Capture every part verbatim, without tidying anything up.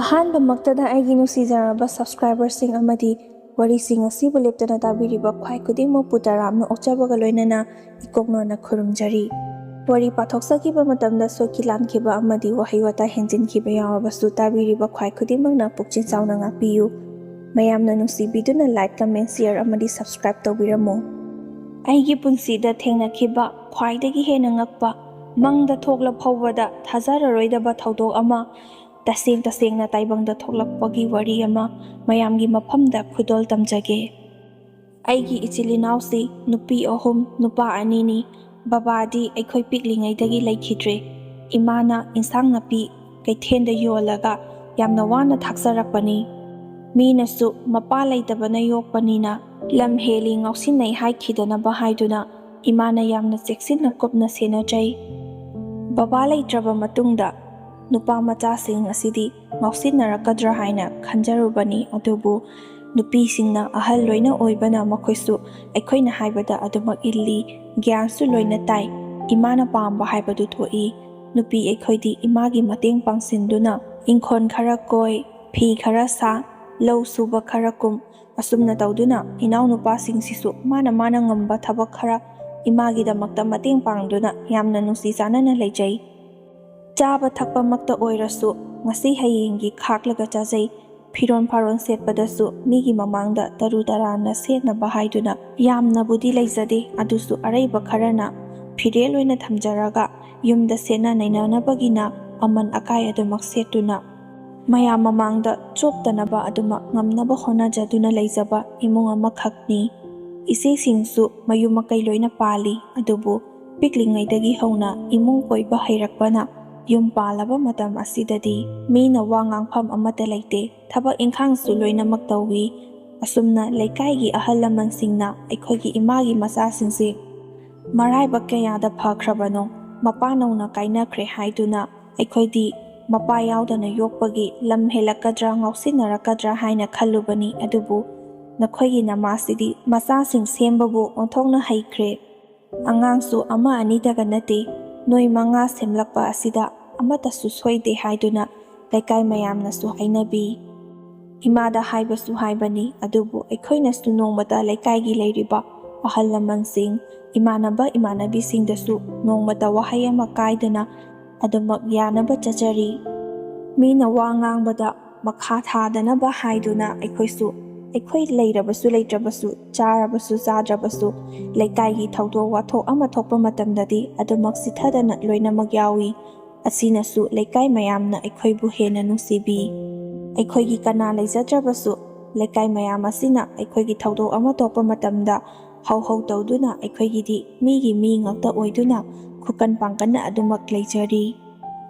ꯑꯍꯥꯟꯕꯃꯛꯇꯗ ꯑꯩꯒꯤ ꯅꯨꯡꯁꯤꯖꯔꯕ subscriberꯁꯤꯡ ꯑꯃꯗꯤ ꯋꯥꯔꯤꯁꯤꯡ ꯑꯁꯤꯕꯨ ꯂꯦꯞꯇꯅ ꯇꯥꯕꯤꯔꯤꯕ ꯈ꯭ꯋꯥꯏ ꯈꯨꯗꯤꯡꯃꯛꯄꯨ ꯇꯔꯥꯝꯅ ꯑꯣꯛꯆꯕꯒ ꯂꯣꯏꯅꯅ ꯏꯀꯣꯛꯅꯣꯟꯅ ꯈꯨꯔꯨꯝꯖꯔꯤ꯫ ꯋꯥꯔꯤ ꯄꯥꯊꯣꯛꯆꯈꯤꯕ ꯃꯇꯝꯗ ꯁꯣꯏꯈꯤ ꯂꯥꯟꯈꯤꯕ ꯑꯃꯗꯤ ꯋꯥꯍꯩ ꯋꯥꯇꯥ ꯍꯦꯟꯖꯤꯟꯈꯤꯕ ꯌꯥꯎꯔꯕꯁꯨ ꯇꯥꯕꯤꯔꯤꯕ ꯈ꯭ꯋꯥꯏ ꯈꯨꯗꯤꯡꯃꯛꯅ ꯄꯨꯛꯆꯦꯜ ꯆꯥꯎꯅ ꯉꯥꯛꯄꯤꯌꯨ꯫ ꯃꯌꯥꯝꯅ ꯅꯨꯡꯁꯤꯕꯤꯗꯨꯅ like, comment, share ꯑꯃꯗꯤ subscribe ꯇꯧꯕꯤꯔꯝꯃꯨ꯫ ꯑꯩꯒꯤ ꯄꯨꯟꯁꯤꯗ ꯊꯦꯡꯅꯈꯤꯕ ꯈ꯭ꯋꯥꯏꯗꯒꯤ ꯍꯦꯟꯅ ꯉꯛꯄ, ꯃꯪꯗ ꯊꯣꯛꯂ ꯐꯥꯎꯕꯗ ꯊꯥꯖꯔꯔꯣꯏꯗꯕ ꯊꯧꯗꯣꯛ ꯑꯃ ꯇꯁꯦꯡ ꯇꯁꯦꯡꯅ ꯇꯥꯏꯕꯪꯗ ꯊꯣꯛꯂꯛꯄꯒꯤ ꯋꯥꯔꯤ ꯑꯃ ꯃꯌꯥꯝꯒꯤ ꯃꯐꯝꯗ ꯈꯨꯗꯣꯜ ꯇꯝꯖꯒꯦ꯫ ꯑꯩꯒꯤ ꯏꯆꯤꯜ ꯏꯅꯥꯎꯁꯤ ꯅꯨꯄꯤ ꯑꯍꯨꯝ, ꯅꯨꯄꯥ ꯑꯅꯤꯅꯤ꯫ ꯕꯕꯥꯗꯤ ꯑꯩꯈꯣꯏ ꯄꯤꯛꯂꯤꯉꯩꯗꯒꯤ ꯂꯩꯈꯤꯗ꯭ꯔꯦ꯫ ꯏꯃꯥꯅ ꯏꯟꯁꯥꯡ ꯅꯥꯄꯤ ꯀꯩꯊꯦꯜꯗ ꯌꯣꯜꯂꯒ ꯌꯥꯝꯅ ꯋꯥꯅ ꯊꯥꯛꯆꯔꯛꯄꯅꯤ꯫ ꯃꯤꯅꯁꯨ ꯃꯄꯥ ꯂꯩꯇꯕꯅ ꯌꯣꯛꯄꯅꯤꯅ ꯂꯝ ꯍꯦꯜꯂꯤ ꯉꯥꯎꯁꯤꯟꯅꯩ ꯍꯥꯏꯈꯤꯗꯅꯕ ꯍꯥꯏꯗꯨꯅ ꯏꯃꯥꯅ ꯌꯥꯝꯅ ꯆꯦꯛꯁꯤꯟꯅ ꯀꯨꯞꯅ ꯁꯦꯟꯅꯖꯩ꯫ ꯕꯕꯥ ꯂꯩꯇ꯭ꯔꯕ ꯃꯇꯨꯡꯗ ꯅꯨꯄꯥ ꯃꯆꯥꯁꯤꯡ ꯑꯁꯤꯗꯤ ꯉꯥꯎꯁꯤꯟꯅꯔꯛꯀꯗ꯭ꯔꯥ ꯍꯥꯏꯅ ꯈꯟꯖꯔꯨꯕꯅꯤ, ꯑꯗꯨꯕꯨ ꯅꯨꯄꯤꯁꯤꯡꯅ ꯑꯍꯜ ꯂꯣꯏꯅ ꯑꯣꯏꯕꯅ ꯃꯈꯣꯏꯁꯨ ꯑꯩꯈꯣꯏꯅ ꯍꯥꯏꯕꯗ ꯑꯗꯨꯃꯛ ꯏꯜꯂꯤ, ꯒ꯭ꯌꯥꯟꯁꯨ ꯂꯣꯏꯅ ꯇꯥꯏ꯫ ꯏꯃꯥꯅ ꯄꯥꯝꯕ ꯍꯥꯏꯕꯗꯨ ꯊꯣꯛꯏ꯫ ꯅꯨꯄꯤ ꯑꯩꯈꯣꯏꯗꯤ ꯏꯃꯥꯒꯤ ꯃꯇꯦꯡ ꯄꯥꯡꯁꯤꯟꯗꯨꯅ ꯏꯪꯈꯣꯜ ꯈꯔ ꯀꯣꯏ, ꯐꯤ ꯈꯔ ꯁꯥ, ꯂꯧ ꯁꯨꯕ ꯈꯔ ꯀꯨꯝ, ꯑꯁꯨꯝꯅ ꯇꯧꯗꯨꯅ ꯏꯅꯥꯎꯅꯨꯄꯥꯁꯤꯡꯁꯤꯁꯨ ꯃꯥꯅ ꯃꯥꯅ ꯉꯝꯕ ꯊꯕꯛ ꯈꯔ ꯏꯃꯥꯒꯤꯗꯃꯛꯇ ꯃꯇꯦꯡ ꯄꯥꯡꯗꯨꯅ ꯌꯥꯝꯅ ꯅꯨꯡꯁꯤ ꯆꯥꯟꯅꯅ ꯂꯩꯖꯩ꯫ ꯆꯥꯕ ꯊꯛꯄꯃꯛꯇ ꯑꯣꯏꯔꯁꯨ ꯉꯁꯤ ꯍꯌꯦꯡꯒꯤ ꯈꯥꯛꯂꯒ ꯆꯥꯖꯩ꯫ ꯐꯤꯔꯣꯟ ꯐꯥꯔꯣꯟ ꯁꯦꯠꯄꯗꯁꯨ ꯃꯤꯒꯤ ꯃꯃꯥꯡꯗ ꯇꯔꯨ ꯇꯔꯥꯟꯅ ꯁꯦꯠꯅꯕ ꯍꯥꯏꯗꯨꯅ ꯌꯥꯝꯅꯕꯨꯗꯤ ꯂꯩꯖꯗꯦ, ꯑꯗꯨꯁꯨ ꯑꯔꯩꯕ ꯈꯔꯅ ꯐꯤꯔꯦꯜ ꯑꯣꯏꯅ ꯊꯝꯖꯔꯒ ꯌꯨꯝꯗ ꯁꯦꯠꯅ ꯅꯩꯅꯅꯕꯒꯤꯅ ꯑꯃꯟ ꯑꯀꯥꯏ ꯑꯗꯨꯃꯛ ꯁꯦꯠꯇꯨꯅ ꯃꯌꯥꯝ ꯃꯃꯥꯡꯗ ꯆꯣꯞꯇꯅꯕ ꯑꯗꯨꯃꯛ ꯉꯝꯅꯕ ꯍꯣꯠꯅꯖꯗꯨꯅ ꯂꯩꯖꯕ ꯏꯃꯨꯡ ꯑꯃꯈꯛꯅꯤ꯫ ꯏꯆꯦꯁꯤꯡꯁꯨ ꯃꯌꯨꯝ ꯃꯀꯩ ꯂꯣꯏꯅ ꯄꯥꯜꯂꯤ, ꯑꯗꯨꯕꯨ ꯄꯤꯛꯂꯤꯉꯩꯗꯒꯤ ꯍꯧꯅ ꯏꯃꯨꯡ ꯀꯣꯏꯕ ꯍꯩꯔꯛꯄꯅ ꯌꯨꯝ ꯄꯥꯜꯂꯕ ꯃꯇꯝ ꯑꯁꯤꯗꯗꯤ ꯃꯤꯅ ꯋꯥ ꯉꯥꯡꯐꯝ ꯑꯃꯠꯇ ꯂꯩꯇꯦ꯫ ꯊꯕꯛ ꯏꯪꯈꯥꯡꯁꯨ ꯂꯣꯏꯅꯃꯛ ꯇꯧꯏ꯫ ꯑꯁꯨꯝꯅ ꯂꯩꯀꯥꯏꯒꯤ ꯑꯍꯜ ꯂꯃꯟꯁꯤꯡꯅ ꯑꯩꯈꯣꯏꯒꯤ ꯏꯃꯥꯒꯤ ꯃꯆꯥꯁꯤꯡꯁꯦ ꯃꯔꯥꯏꯕꯛ ꯀꯌꯥꯗ ꯐꯈ꯭ꯔꯕꯅꯣ, ꯃꯄꯥ ꯅꯧꯅ ꯀꯥꯏꯅꯈ꯭ꯔꯦ ꯍꯥꯏꯗꯨꯅ ꯑꯩꯈꯣꯏꯗꯤ ꯃꯄꯥ ꯌꯥꯎꯗꯅ ꯌꯣꯛꯄꯒꯤ ꯂꯝ ꯍꯦꯜꯂꯛꯀꯗ꯭ꯔꯥ, ꯉꯥꯎꯁꯤꯟꯅꯔꯛꯀꯗ꯭ꯔꯥ ꯍꯥꯏꯅ ꯈꯜꯂꯨꯕꯅꯤ꯫ ꯑꯗꯨꯕꯨ ꯅꯈꯣꯏꯒꯤ ꯅꯃꯥꯁꯤꯗꯤ ꯃꯆꯥꯁꯤꯡ ꯁꯦꯝꯕꯕꯨ ꯑꯣꯟꯊꯣꯛꯅ ꯍꯩꯈ꯭ꯔꯦ꯫ ꯑꯉꯥꯡꯁꯨ ꯑꯃ ꯑꯅꯤꯗꯒ ꯅꯠꯇꯦ, ꯅꯣꯏ ꯃꯉꯥ ꯁꯦꯝꯂꯛꯄ ꯑꯁꯤꯗ ꯑꯃꯠꯇꯁꯨ ꯁꯣꯏꯗꯦ ꯍꯥꯏꯗꯨꯅ ꯂꯩꯀꯥꯏ ꯃꯌꯥꯝꯅꯁꯨ ꯍꯥꯏꯅꯕꯤ꯫ ꯏꯃꯥꯗ ꯍꯥꯏꯕꯁꯨ ꯍꯥꯏꯕꯅꯤ, ꯑꯗꯨꯕꯨ ꯑꯩꯈꯣꯏꯅꯁꯨ ꯅꯣꯡꯃꯇ ꯂꯩꯀꯥꯏꯒꯤ ꯂꯩꯔꯤꯕ ꯑꯍꯜ ꯂꯃꯟꯁꯤꯡ, ꯏꯃꯥꯟꯅꯕ ꯏꯃꯥꯟꯅꯕꯤꯁꯤꯡꯗꯁꯨ ꯅꯣꯡꯃꯇ ꯋꯥꯍꯩ ꯑꯃ ꯀꯥꯏꯗꯅ ꯑꯗꯨꯃꯛ ꯌꯥꯅꯕ ꯆꯠꯆꯔꯤ꯫ ꯃꯤꯅ ꯋꯥ ꯉꯥꯡꯕꯗ ꯃꯈꯥ ꯊꯥꯗꯅꯕ ꯍꯥꯏꯗꯨꯅ ꯑꯩꯈꯣꯏꯁꯨ, ꯑꯩꯈꯣꯏ ꯂꯩꯔꯕꯁꯨ ꯂꯩꯇ꯭ꯔꯕꯁꯨ, ꯆꯥꯔꯕꯁꯨ ꯆꯥꯗ꯭ꯔꯕꯁꯨ, ꯂꯩꯀꯥꯏꯒꯤ ꯊꯧꯗꯣꯛ ꯋꯥꯊꯣꯛ ꯑꯃ ꯊꯣꯛꯄ ꯃꯇꯝꯗꯗꯤ ꯑꯗꯨꯃꯛ ꯆꯤꯊꯗꯅ ꯂꯣꯏꯅꯃꯛ ꯌꯥꯎꯏ꯫ ꯑꯁꯤꯅꯁꯨ ꯂꯩꯀꯥꯏ ꯃꯌꯥꯝꯅ ꯑꯩꯈꯣꯏꯕꯨ ꯍꯦꯟꯅ ꯅꯨꯡꯁꯤꯕꯤ꯫ ꯑꯩꯈꯣꯏꯒꯤ ꯀꯅꯥ ꯂꯩꯖꯗ꯭ꯔꯕꯁꯨ, ꯂꯩꯀꯥꯏ ꯃꯌꯥꯝ ꯑꯁꯤꯅ ꯑꯩꯈꯣꯏꯒꯤ ꯊꯧꯗꯣꯛ ꯑꯃ ꯊꯣꯛꯄ ꯃꯇꯝꯗ ꯍꯧ ꯍꯧ ꯇꯧꯗꯨꯅ ꯑꯩꯈꯣꯏꯒꯤꯗꯤ ꯃꯤꯒꯤ ꯃꯤ ꯉꯥꯛꯇ ꯑꯣꯏꯗꯨꯅ ꯈꯨꯀꯟ ꯄꯥꯡꯒꯟꯅ ꯑꯗꯨꯃꯛ ꯂꯩꯖꯔꯤ꯫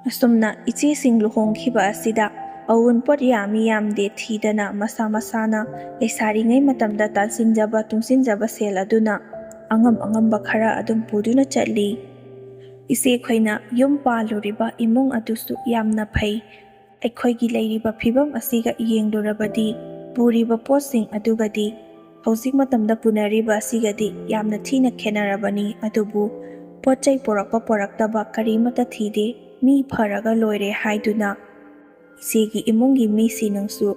ꯑꯁꯨꯝꯅ ꯏꯆꯦꯁꯤꯡ ꯂꯨꯍꯣꯡꯈꯤꯕ ꯑꯁꯤꯗ ꯑꯋꯨꯟꯄꯣꯠ ꯌꯥꯝꯃꯤ ꯌꯥꯝꯗꯦ ꯊꯤꯗꯅ ꯃꯁꯥ ꯃꯁꯥꯅ ꯂꯩꯁꯥꯔꯤꯉꯩ ꯃꯇꯝꯗ ꯇꯥꯟꯁꯤꯟꯖꯕ ꯇꯨꯡꯁꯤꯟꯖꯕ ꯁꯦꯜ ꯑꯗꯨꯅ ꯑꯉꯝ ꯑꯉꯝꯕ ꯈꯔ ꯑꯗꯨꯝ ꯄꯨꯗꯨꯅ ꯆꯠꯂꯤ꯫ ꯏꯆꯦꯈꯣꯏꯅ ꯌꯨꯝ ꯄꯥꯜꯂꯨꯔꯤꯕ ꯏꯃꯨꯡ ꯑꯗꯨꯁꯨ ꯌꯥꯝꯅ ꯐꯩ꯫ ꯑꯩꯈꯣꯏꯒꯤ ꯂꯩꯔꯤꯕ ꯐꯤꯕꯝ ꯑꯁꯤꯒ ꯌꯦꯡꯂꯨꯔꯕꯗꯤ ꯄꯨꯔꯤꯕ ꯄꯣꯠꯁꯤꯡ ꯑꯗꯨꯒꯗꯤ ꯍꯧꯖꯤꯛ ꯃꯇꯝꯗ ꯄꯨꯅꯔꯤꯕ ꯑꯁꯤꯒꯗꯤ ꯌꯥꯝꯅ ꯊꯤꯅ ꯈꯦꯠꯅꯔꯕꯅꯤ꯫ ꯑꯗꯨꯕꯨ ꯄꯣꯠ ꯆꯩ ꯄꯨꯔꯛꯄ ꯄꯨꯔꯛꯇꯕ ꯀꯔꯤꯃꯠꯇ ꯊꯤꯗꯦ, ꯃꯤ ꯐꯔꯒ ꯂꯣꯏꯔꯦ ꯍꯥꯏꯗꯨꯅ ꯏꯆꯦꯒꯤ ꯏꯃꯨꯡꯒꯤ ꯃꯤꯁꯤꯡꯅꯁꯨ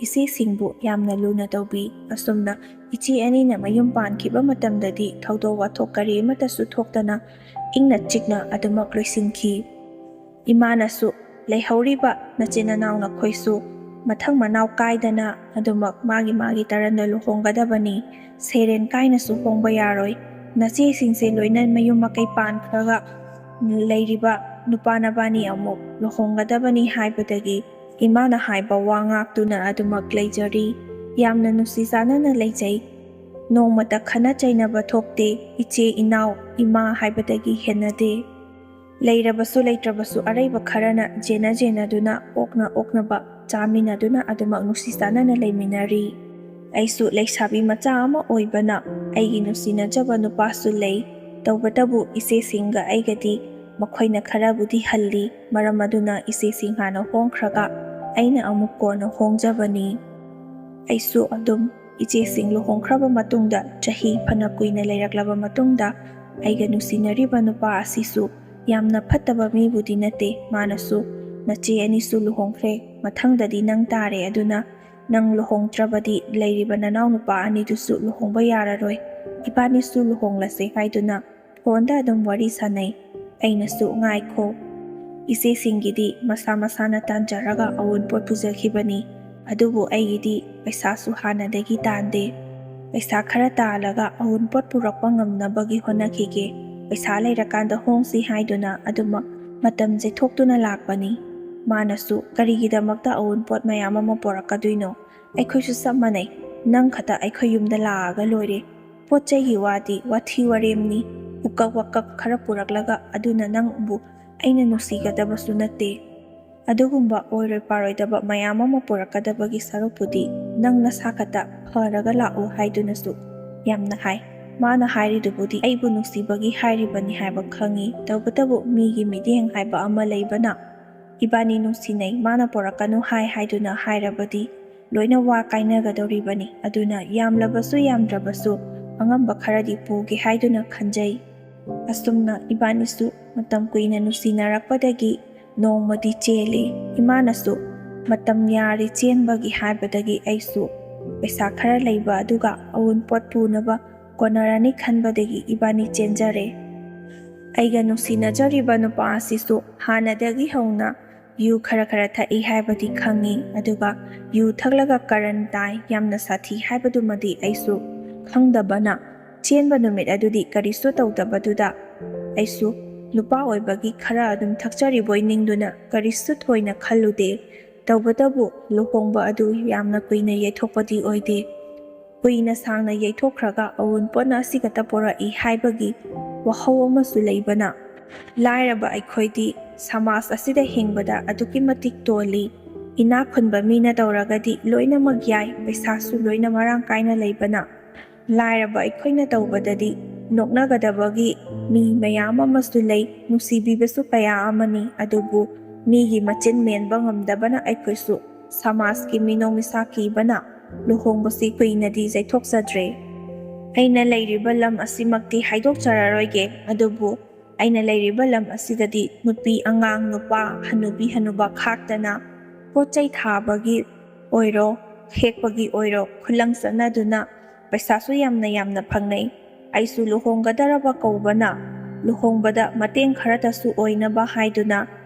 ꯏꯆꯦꯁꯤꯡꯕꯨ ꯌꯥꯝꯅ ꯂꯨꯅ ꯇꯧꯕꯤ꯫ ꯑꯁꯨꯝꯅ ꯏꯆꯦ ꯑꯅꯤꯅ ꯃꯌꯨꯝ ꯄꯥꯟꯈꯤꯕ ꯃꯇꯝꯗꯗꯤ ꯊꯧꯗꯣꯛ ꯋꯥꯊꯣꯛ ꯀꯔꯤ ꯑꯃꯠꯇꯁꯨ ꯊꯣꯛꯇꯅ ꯏꯪꯅ ꯆꯤꯛꯅ ꯑꯗꯨꯃꯛ ꯂꯣꯏꯁꯤꯟꯈꯤ꯫ ꯏꯃꯥꯅꯁꯨ ꯂꯩꯍꯧꯔꯤꯕ ꯅꯆꯤꯟ ꯅꯅꯥꯎ ꯅꯈꯣꯏꯁꯨ ꯃꯊꯪ ꯃꯅꯥꯎ ꯀꯥꯏꯗꯅ ꯑꯗꯨꯃꯛ ꯃꯥꯒꯤ ꯃꯥꯒꯤ ꯇꯔꯟꯗ ꯂꯨꯍꯣꯡꯒꯗꯕꯅꯤ꯫ ꯁꯩꯔꯦꯟ ꯀꯥꯏꯅꯁꯨ ꯍꯣꯡꯕ ꯌꯥꯔꯣꯏ꯫ ꯅꯆꯦꯁꯤꯡꯁꯦ ꯂꯣꯏꯅ ꯃꯌꯨꯝ ꯃꯀꯩ ꯄꯥꯟꯈ꯭ꯔꯒ ꯂꯩꯔꯤꯕ ꯅꯨꯄꯥ ꯅꯕꯥꯅꯤ ꯑꯃꯨꯛ ꯂꯨꯍꯣꯡꯒꯗꯕꯅꯤ ꯍꯥꯏꯕꯗꯒꯤ ꯏꯃꯥꯅ ꯍꯥꯏꯕ ꯋꯥ ꯉꯥꯛꯇꯨꯅ ꯑꯗꯨꯃꯛ ꯂꯩꯖꯔꯤ꯫ ꯌꯥꯝꯅ ꯅꯨꯡꯁꯤ ꯆꯥꯟꯅꯅ ꯂꯩꯖꯩ꯫ ꯅꯣꯡꯃꯇ ꯈꯠꯅ ꯆꯩꯅꯕ ꯊꯣꯛꯇꯦ꯫ ꯏꯆꯦ, ꯏꯅꯥꯎ, ꯏꯃꯥ ꯍꯥꯏꯕꯗꯒꯤ ꯍꯦꯟꯅꯗꯦ꯫ ꯂꯩꯔꯕꯁꯨ ꯂꯩꯇ꯭ꯔꯕꯁꯨ ꯑꯔꯩꯕ ꯈꯔꯅ ꯖꯦꯟꯅ ꯖꯦꯟꯅꯗꯨꯅ, ꯑꯣꯛꯅ ꯑꯣꯛꯅꯕ ꯆꯥꯃꯤꯟꯅꯗꯨꯅ ꯑꯗꯨꯃꯛ ꯅꯨꯡꯁꯤ ꯆꯥꯟꯅꯅ ꯂꯩꯃꯤꯟꯅꯔꯤ꯫ ꯑꯩꯁꯨ ꯂꯩꯁꯥꯕꯤ ꯃꯆꯥ ꯑꯃ ꯑꯣꯏꯕꯅ ꯑꯩꯒꯤ ꯅꯨꯡꯁꯤꯅꯖꯕ ꯅꯨꯄꯥꯁꯨ ꯂꯩ꯫ ꯇꯧꯕꯇꯕꯨ ꯏꯆꯦꯁꯤꯡꯒ ꯑꯩꯒꯗꯤ ꯃꯈꯣꯏꯅ ꯈꯔꯕꯨꯗꯤ ꯍꯜꯂꯤ꯫ ꯃꯔꯝ ꯑꯗꯨꯅ ꯏꯆꯦꯁꯤꯡ ꯍꯥꯟꯅ ꯍꯣꯡꯈ꯭ꯔꯒ ꯑꯩꯅ ꯑꯃꯨꯛ ꯀꯣꯟꯅ ꯍꯣꯡꯖꯕꯅꯤ꯫ ꯑꯩꯁꯨ ꯑꯗꯨꯝ ꯏꯆꯦꯁꯤꯡ ꯂꯨꯍꯣꯡꯈ꯭ꯔꯕ ꯃꯇꯨꯡꯗ ꯆꯍꯤ ꯐꯅ ꯀꯨꯏꯅ ꯂꯩꯔꯛꯂꯕ ꯃꯇꯨꯡꯗ ꯑꯩꯒ ꯅꯨꯡꯁꯤꯅꯔꯤꯕ ꯅꯨꯄꯥ ꯑꯁꯤꯁꯨ ꯌꯥꯝꯅ ꯐꯠꯇꯕ ꯃꯤꯕꯨꯗꯤ ꯅꯠꯇꯦ꯫ ꯃꯥꯅꯁꯨ ꯅꯆꯦ ꯑꯅꯤꯁꯨ ꯂꯨꯍꯣꯡꯈ꯭ꯔꯦ, ꯃꯊꯪꯗꯗꯤ ꯅꯪ ꯇꯥꯔꯦ, ꯑꯗꯨꯅ ꯅꯪ ꯂꯨꯍꯣꯡꯗ꯭ꯔꯕꯗꯤ ꯂꯩꯔꯤꯕ ꯅꯅꯥꯎꯅꯨꯄꯥ ꯑꯅꯤꯗꯨꯁꯨ ꯂꯨꯍꯣꯡꯕ ꯌꯥꯔꯔꯣꯏ꯫ ꯏꯕꯥꯅꯤꯁꯨ ꯂꯨꯍꯣꯡꯂꯁꯦ ꯍꯥꯏꯗꯨꯅ ꯐꯣꯟꯗ ꯑꯗꯨꯝ ꯋꯥꯔꯤ ꯁꯥꯟꯅꯩ꯫ ꯑꯩꯅꯁꯨ ꯉꯥꯏꯈꯣ, ꯏꯆꯦꯁꯤꯡꯒꯤꯗꯤ ꯃꯁꯥ ꯃꯁꯥꯅ ꯇꯥꯟꯖꯔꯒ ꯑꯋꯨꯟꯄꯣꯠ ꯄꯨꯖꯈꯤꯕꯅꯤ, ꯑꯗꯨꯕꯨ ꯑꯩꯒꯤꯗꯤ ꯄꯩꯁꯥꯁꯨ ꯍꯥꯟꯅꯗꯒꯤ ꯇꯥꯟꯗꯦ꯫ ꯄꯩꯁꯥ ꯈꯔ ꯇꯥꯜꯂꯒ ꯑꯋꯨꯟꯄꯣꯠ ꯄꯨꯔꯛꯄ ꯉꯝꯅꯕꯒꯤ ꯍꯣꯠꯅꯈꯤꯒꯦ꯫ ꯄꯩꯁꯥ ꯂꯩꯔꯀꯥꯟꯗ ꯍꯣꯡꯁꯤ ꯍꯥꯏꯗꯨꯅ ꯑꯗꯨꯃꯛ ꯃꯇꯝꯁꯦ ꯊꯣꯛꯇꯨꯅ ꯂꯥꯛꯄꯅꯤ꯫ ꯃꯥꯅꯁꯨ ꯀꯔꯤꯒꯤꯗꯃꯛꯇ ꯑꯋꯨꯟꯄꯣꯠ ꯃꯌꯥꯝ ꯑꯃ ꯄꯨꯔꯛꯀꯗꯣꯏꯅꯣ? ꯑꯩꯈꯣꯏꯁꯨ ꯆꯞ ꯃꯥꯟꯅꯩ꯫ ꯅꯪ ꯈꯛꯇ ꯑꯩꯈꯣꯏ ꯌꯨꯝꯗ ꯂꯥꯛꯑꯒ ꯂꯣꯏꯔꯦ꯫ ꯄꯣꯠ ꯆꯩꯒꯤ ꯋꯥꯗꯤ ꯋꯥꯊꯤ ꯋꯥꯔꯦꯝꯅꯤ꯫ ꯎꯀꯛ ꯋꯥꯀꯛ ꯈꯔ ꯄꯨꯔꯛꯂꯒ ꯑꯗꯨꯅ ꯅꯪꯕꯨ ꯑꯩꯅ ꯅꯨꯡꯁꯤꯒꯗꯕꯁꯨ ꯅꯠꯇꯦ꯫ ꯑꯗꯨꯒꯨꯝꯕ ꯑꯣꯏꯔꯣꯏ ꯄꯥꯔꯣꯏꯗꯕ ꯃꯌꯥꯝ ꯑꯃ ꯄꯨꯔꯛꯀꯗꯕꯒꯤ ꯁꯔꯨꯛꯄꯨꯗꯤ ꯅꯪ ꯅꯁꯥ ꯈꯛꯇ ꯐꯔꯒ ꯂꯥꯛꯎ ꯍꯥꯏꯗꯨꯅꯁꯨ ꯌꯥꯝꯅ ꯍꯥꯏ꯫ ꯃꯥꯅ ꯍꯥꯏꯔꯤꯗꯨꯕꯨꯗꯤ ꯑꯩꯕꯨ ꯅꯨꯡꯁꯤꯕꯒꯤ ꯍꯥꯏꯔꯤꯕꯅꯤ ꯍꯥꯏꯕ ꯈꯪꯉꯤ꯫ ꯇꯧꯕꯇꯕꯨ ꯃꯤꯒꯤ ꯃꯤꯠꯌꯦꯡ ꯍꯥꯏꯕ ꯑꯃ ꯂꯩꯕꯅ ꯏꯕꯥꯅꯤ ꯅꯨꯡꯁꯤꯅꯩ, ꯃꯥꯅ ꯄꯨꯔꯛꯀꯅꯨ ꯍꯥꯏ ꯍꯥꯏꯗꯨꯅ ꯍꯥꯏꯔꯕꯗꯤ ꯂꯣꯏꯅ ꯋꯥ ꯀꯥꯏꯅꯒꯗꯧꯔꯤꯕꯅꯤ꯫ ꯑꯗꯨꯅ ꯌꯥꯝꯂꯕꯁꯨ ꯌꯥꯝꯗ꯭ꯔꯕꯁꯨ ꯑꯉꯝꯕ ꯈꯔꯗꯤ ꯄꯨꯒꯦ ꯍꯥꯏꯗꯨꯅ ꯈꯟꯖꯩ꯫ ꯑꯁꯨꯝꯅ ꯏꯕꯥꯅꯤꯁꯨ ꯃꯇꯝ ꯀꯨꯏꯅ ꯅꯨꯡꯁꯤꯅꯔꯛꯄꯗꯒꯤ ꯅꯣꯡꯃꯗꯤ ꯆꯦꯜꯂꯤ꯫ ꯏꯃꯥꯅꯁꯨ ꯃꯇꯝ ꯌꯥꯔꯦ ꯆꯦꯟꯕꯒꯤ ꯍꯥꯏꯕꯗꯒꯤ ꯑꯩꯁꯨ ꯄꯩꯁꯥ ꯈꯔ ꯂꯩꯕ ꯑꯗꯨꯒ ꯑꯋꯨꯟꯄꯣꯠ ꯄꯨꯅꯕ ꯀꯣꯟꯅꯔꯅꯤ ꯈꯟꯕꯗꯒꯤ ꯏꯕꯥꯅꯤ ꯆꯦꯟꯖꯔꯦ꯫ ꯑꯩꯒ ꯅꯨꯡꯁꯤꯅꯖꯔꯤꯕ ꯅꯨꯄꯥ ꯑꯁꯤꯁꯨ ꯍꯥꯟꯅꯗꯒꯤ ꯍꯧꯅ ꯌꯨ ꯈꯔ ꯈꯔ ꯊꯛꯏ ꯍꯥꯏꯕꯗꯤ ꯈꯪꯉꯤ, ꯑꯗꯨꯒ ꯌꯨ ꯊꯛꯂꯒ ꯀꯔꯟ ꯇꯥꯏ, ꯌꯥꯝꯅ ꯁꯥꯊꯤ ꯍꯥꯏꯕꯗꯨꯃꯗꯤ ꯑꯩꯁꯨ ꯈꯪꯗꯕꯅ, ꯆꯦꯟꯕ ꯅꯨꯃꯤꯠ ꯑꯗꯨꯗꯤ ꯀꯔꯤꯁꯨ ꯇꯧꯗꯕꯗꯨꯗ ꯑꯩꯁꯨ ꯅꯨꯄꯥ ꯑꯣꯏꯕꯒꯤ ꯈꯔ ꯑꯗꯨꯝ ꯊꯛꯆꯔꯤꯕꯣꯏ ꯅꯤꯡꯗꯨꯅ ꯀꯔꯤꯁꯨ ꯊꯣꯏꯅ ꯈꯜꯂꯨꯗꯦ꯫ ꯇꯧꯕꯇꯕꯨ ꯂꯨꯍꯣꯡꯕ ꯑꯗꯨ ꯌꯥꯝꯅ ꯀꯨꯏꯅ ꯌꯩꯊꯣꯛꯄꯗꯤ ꯑꯣꯏꯗꯦ꯫ ꯀꯨꯏꯅ ꯁꯥꯡꯅ ꯌꯩꯊꯣꯛꯈ꯭ꯔꯒ ꯑꯋꯨꯟꯄꯣꯠꯅ ꯑꯁꯤꯈꯛꯇ ꯄꯨꯔꯛꯏ ꯍꯥꯏꯕꯒꯤ ꯋꯥꯍꯧ ꯑꯃꯁꯨ ꯂꯩꯕꯅ, ꯂꯥꯏꯔꯕ ꯑꯩꯈꯣꯏꯗꯤ ꯁꯃꯥꯖ ꯑꯁꯤꯗ ꯍꯤꯡꯕꯗ ꯑꯗꯨꯛꯀꯤ ꯃꯇꯤꯛ ꯇꯣꯜꯂꯤ꯫ ꯏꯅꯥꯛ ꯈꯨꯟꯕ ꯃꯤꯅ ꯇꯧꯔꯒꯗꯤ ꯂꯣꯏꯅꯃꯛ ꯌꯥꯏ, ꯄꯩꯁꯥꯁꯨ ꯂꯣꯏꯅ ꯃꯔꯥꯡ ꯀꯥꯏꯅ ꯂꯩꯕꯅ꯫ ꯂꯥꯏꯔꯕ ꯑꯩꯈꯣꯏꯅ ꯇꯧꯕꯗꯗꯤ ꯅꯣꯛꯅꯒꯗꯕꯒꯤ ꯃꯤ ꯃꯌꯥꯝ ꯑꯃꯁꯨ ꯂꯩ, ꯅꯨꯡꯁꯤꯕꯤꯕꯁꯨ ꯀꯌꯥ ꯑꯃꯅꯤ, ꯑꯗꯨꯕꯨ ꯃꯤꯒꯤ ꯃꯆꯤꯟ ꯃꯦꯟꯕ ꯉꯝꯗꯕꯅ ꯑꯩꯈꯣꯏꯁꯨ ꯁꯃꯥꯖꯀꯤ ꯃꯤꯅꯣꯛ ꯃꯤꯁꯥ ꯀꯤꯕꯅ ꯂꯨꯍꯣꯡꯕꯁꯤ ꯀꯨꯏꯅꯗꯤ ꯌꯩꯊꯣꯛꯆꯗ꯭ꯔꯦ꯫ ꯑꯩꯅ ꯂꯩꯔꯤꯕ ꯂꯝ ꯑꯁꯤꯃꯛꯇꯤ ꯍꯥꯏꯗꯣꯛꯆꯔꯔꯣꯏꯒꯦ, ꯑꯗꯨꯕꯨ ꯑꯩꯅ ꯂꯩꯔꯤꯕ ꯂꯝ ꯑꯁꯤꯗꯗꯤ ꯅꯨꯄꯤ ꯑꯉꯥꯡ, ꯅꯨꯄꯥ, ꯍꯅꯨꯕꯤ ꯍꯅꯨꯕ ꯈꯥꯛꯇꯅ ꯄꯣꯠ ꯆꯩ ꯊꯥꯕꯒꯤ ꯑꯣꯏꯔꯣ, ꯍꯦꯛꯄꯒꯤ ꯑꯣꯏꯔꯣ, ꯈꯨꯂꯪ ꯆꯠꯅꯗꯨꯅ ꯄꯩꯁꯥꯁꯨ ꯌꯥꯝꯅ ꯌꯥꯝꯅ ꯐꯪꯅꯩ꯫ ꯑꯩꯁꯨ ꯂꯨꯍꯣꯡꯒꯗꯧꯔꯕ ꯀꯧꯕꯅ ꯂꯨꯍꯣꯡꯕꯗ ꯃꯇꯦꯡ ꯈꯔꯇꯁꯨ ꯑꯣꯏꯅꯕ ꯍꯥꯏꯗꯨꯅ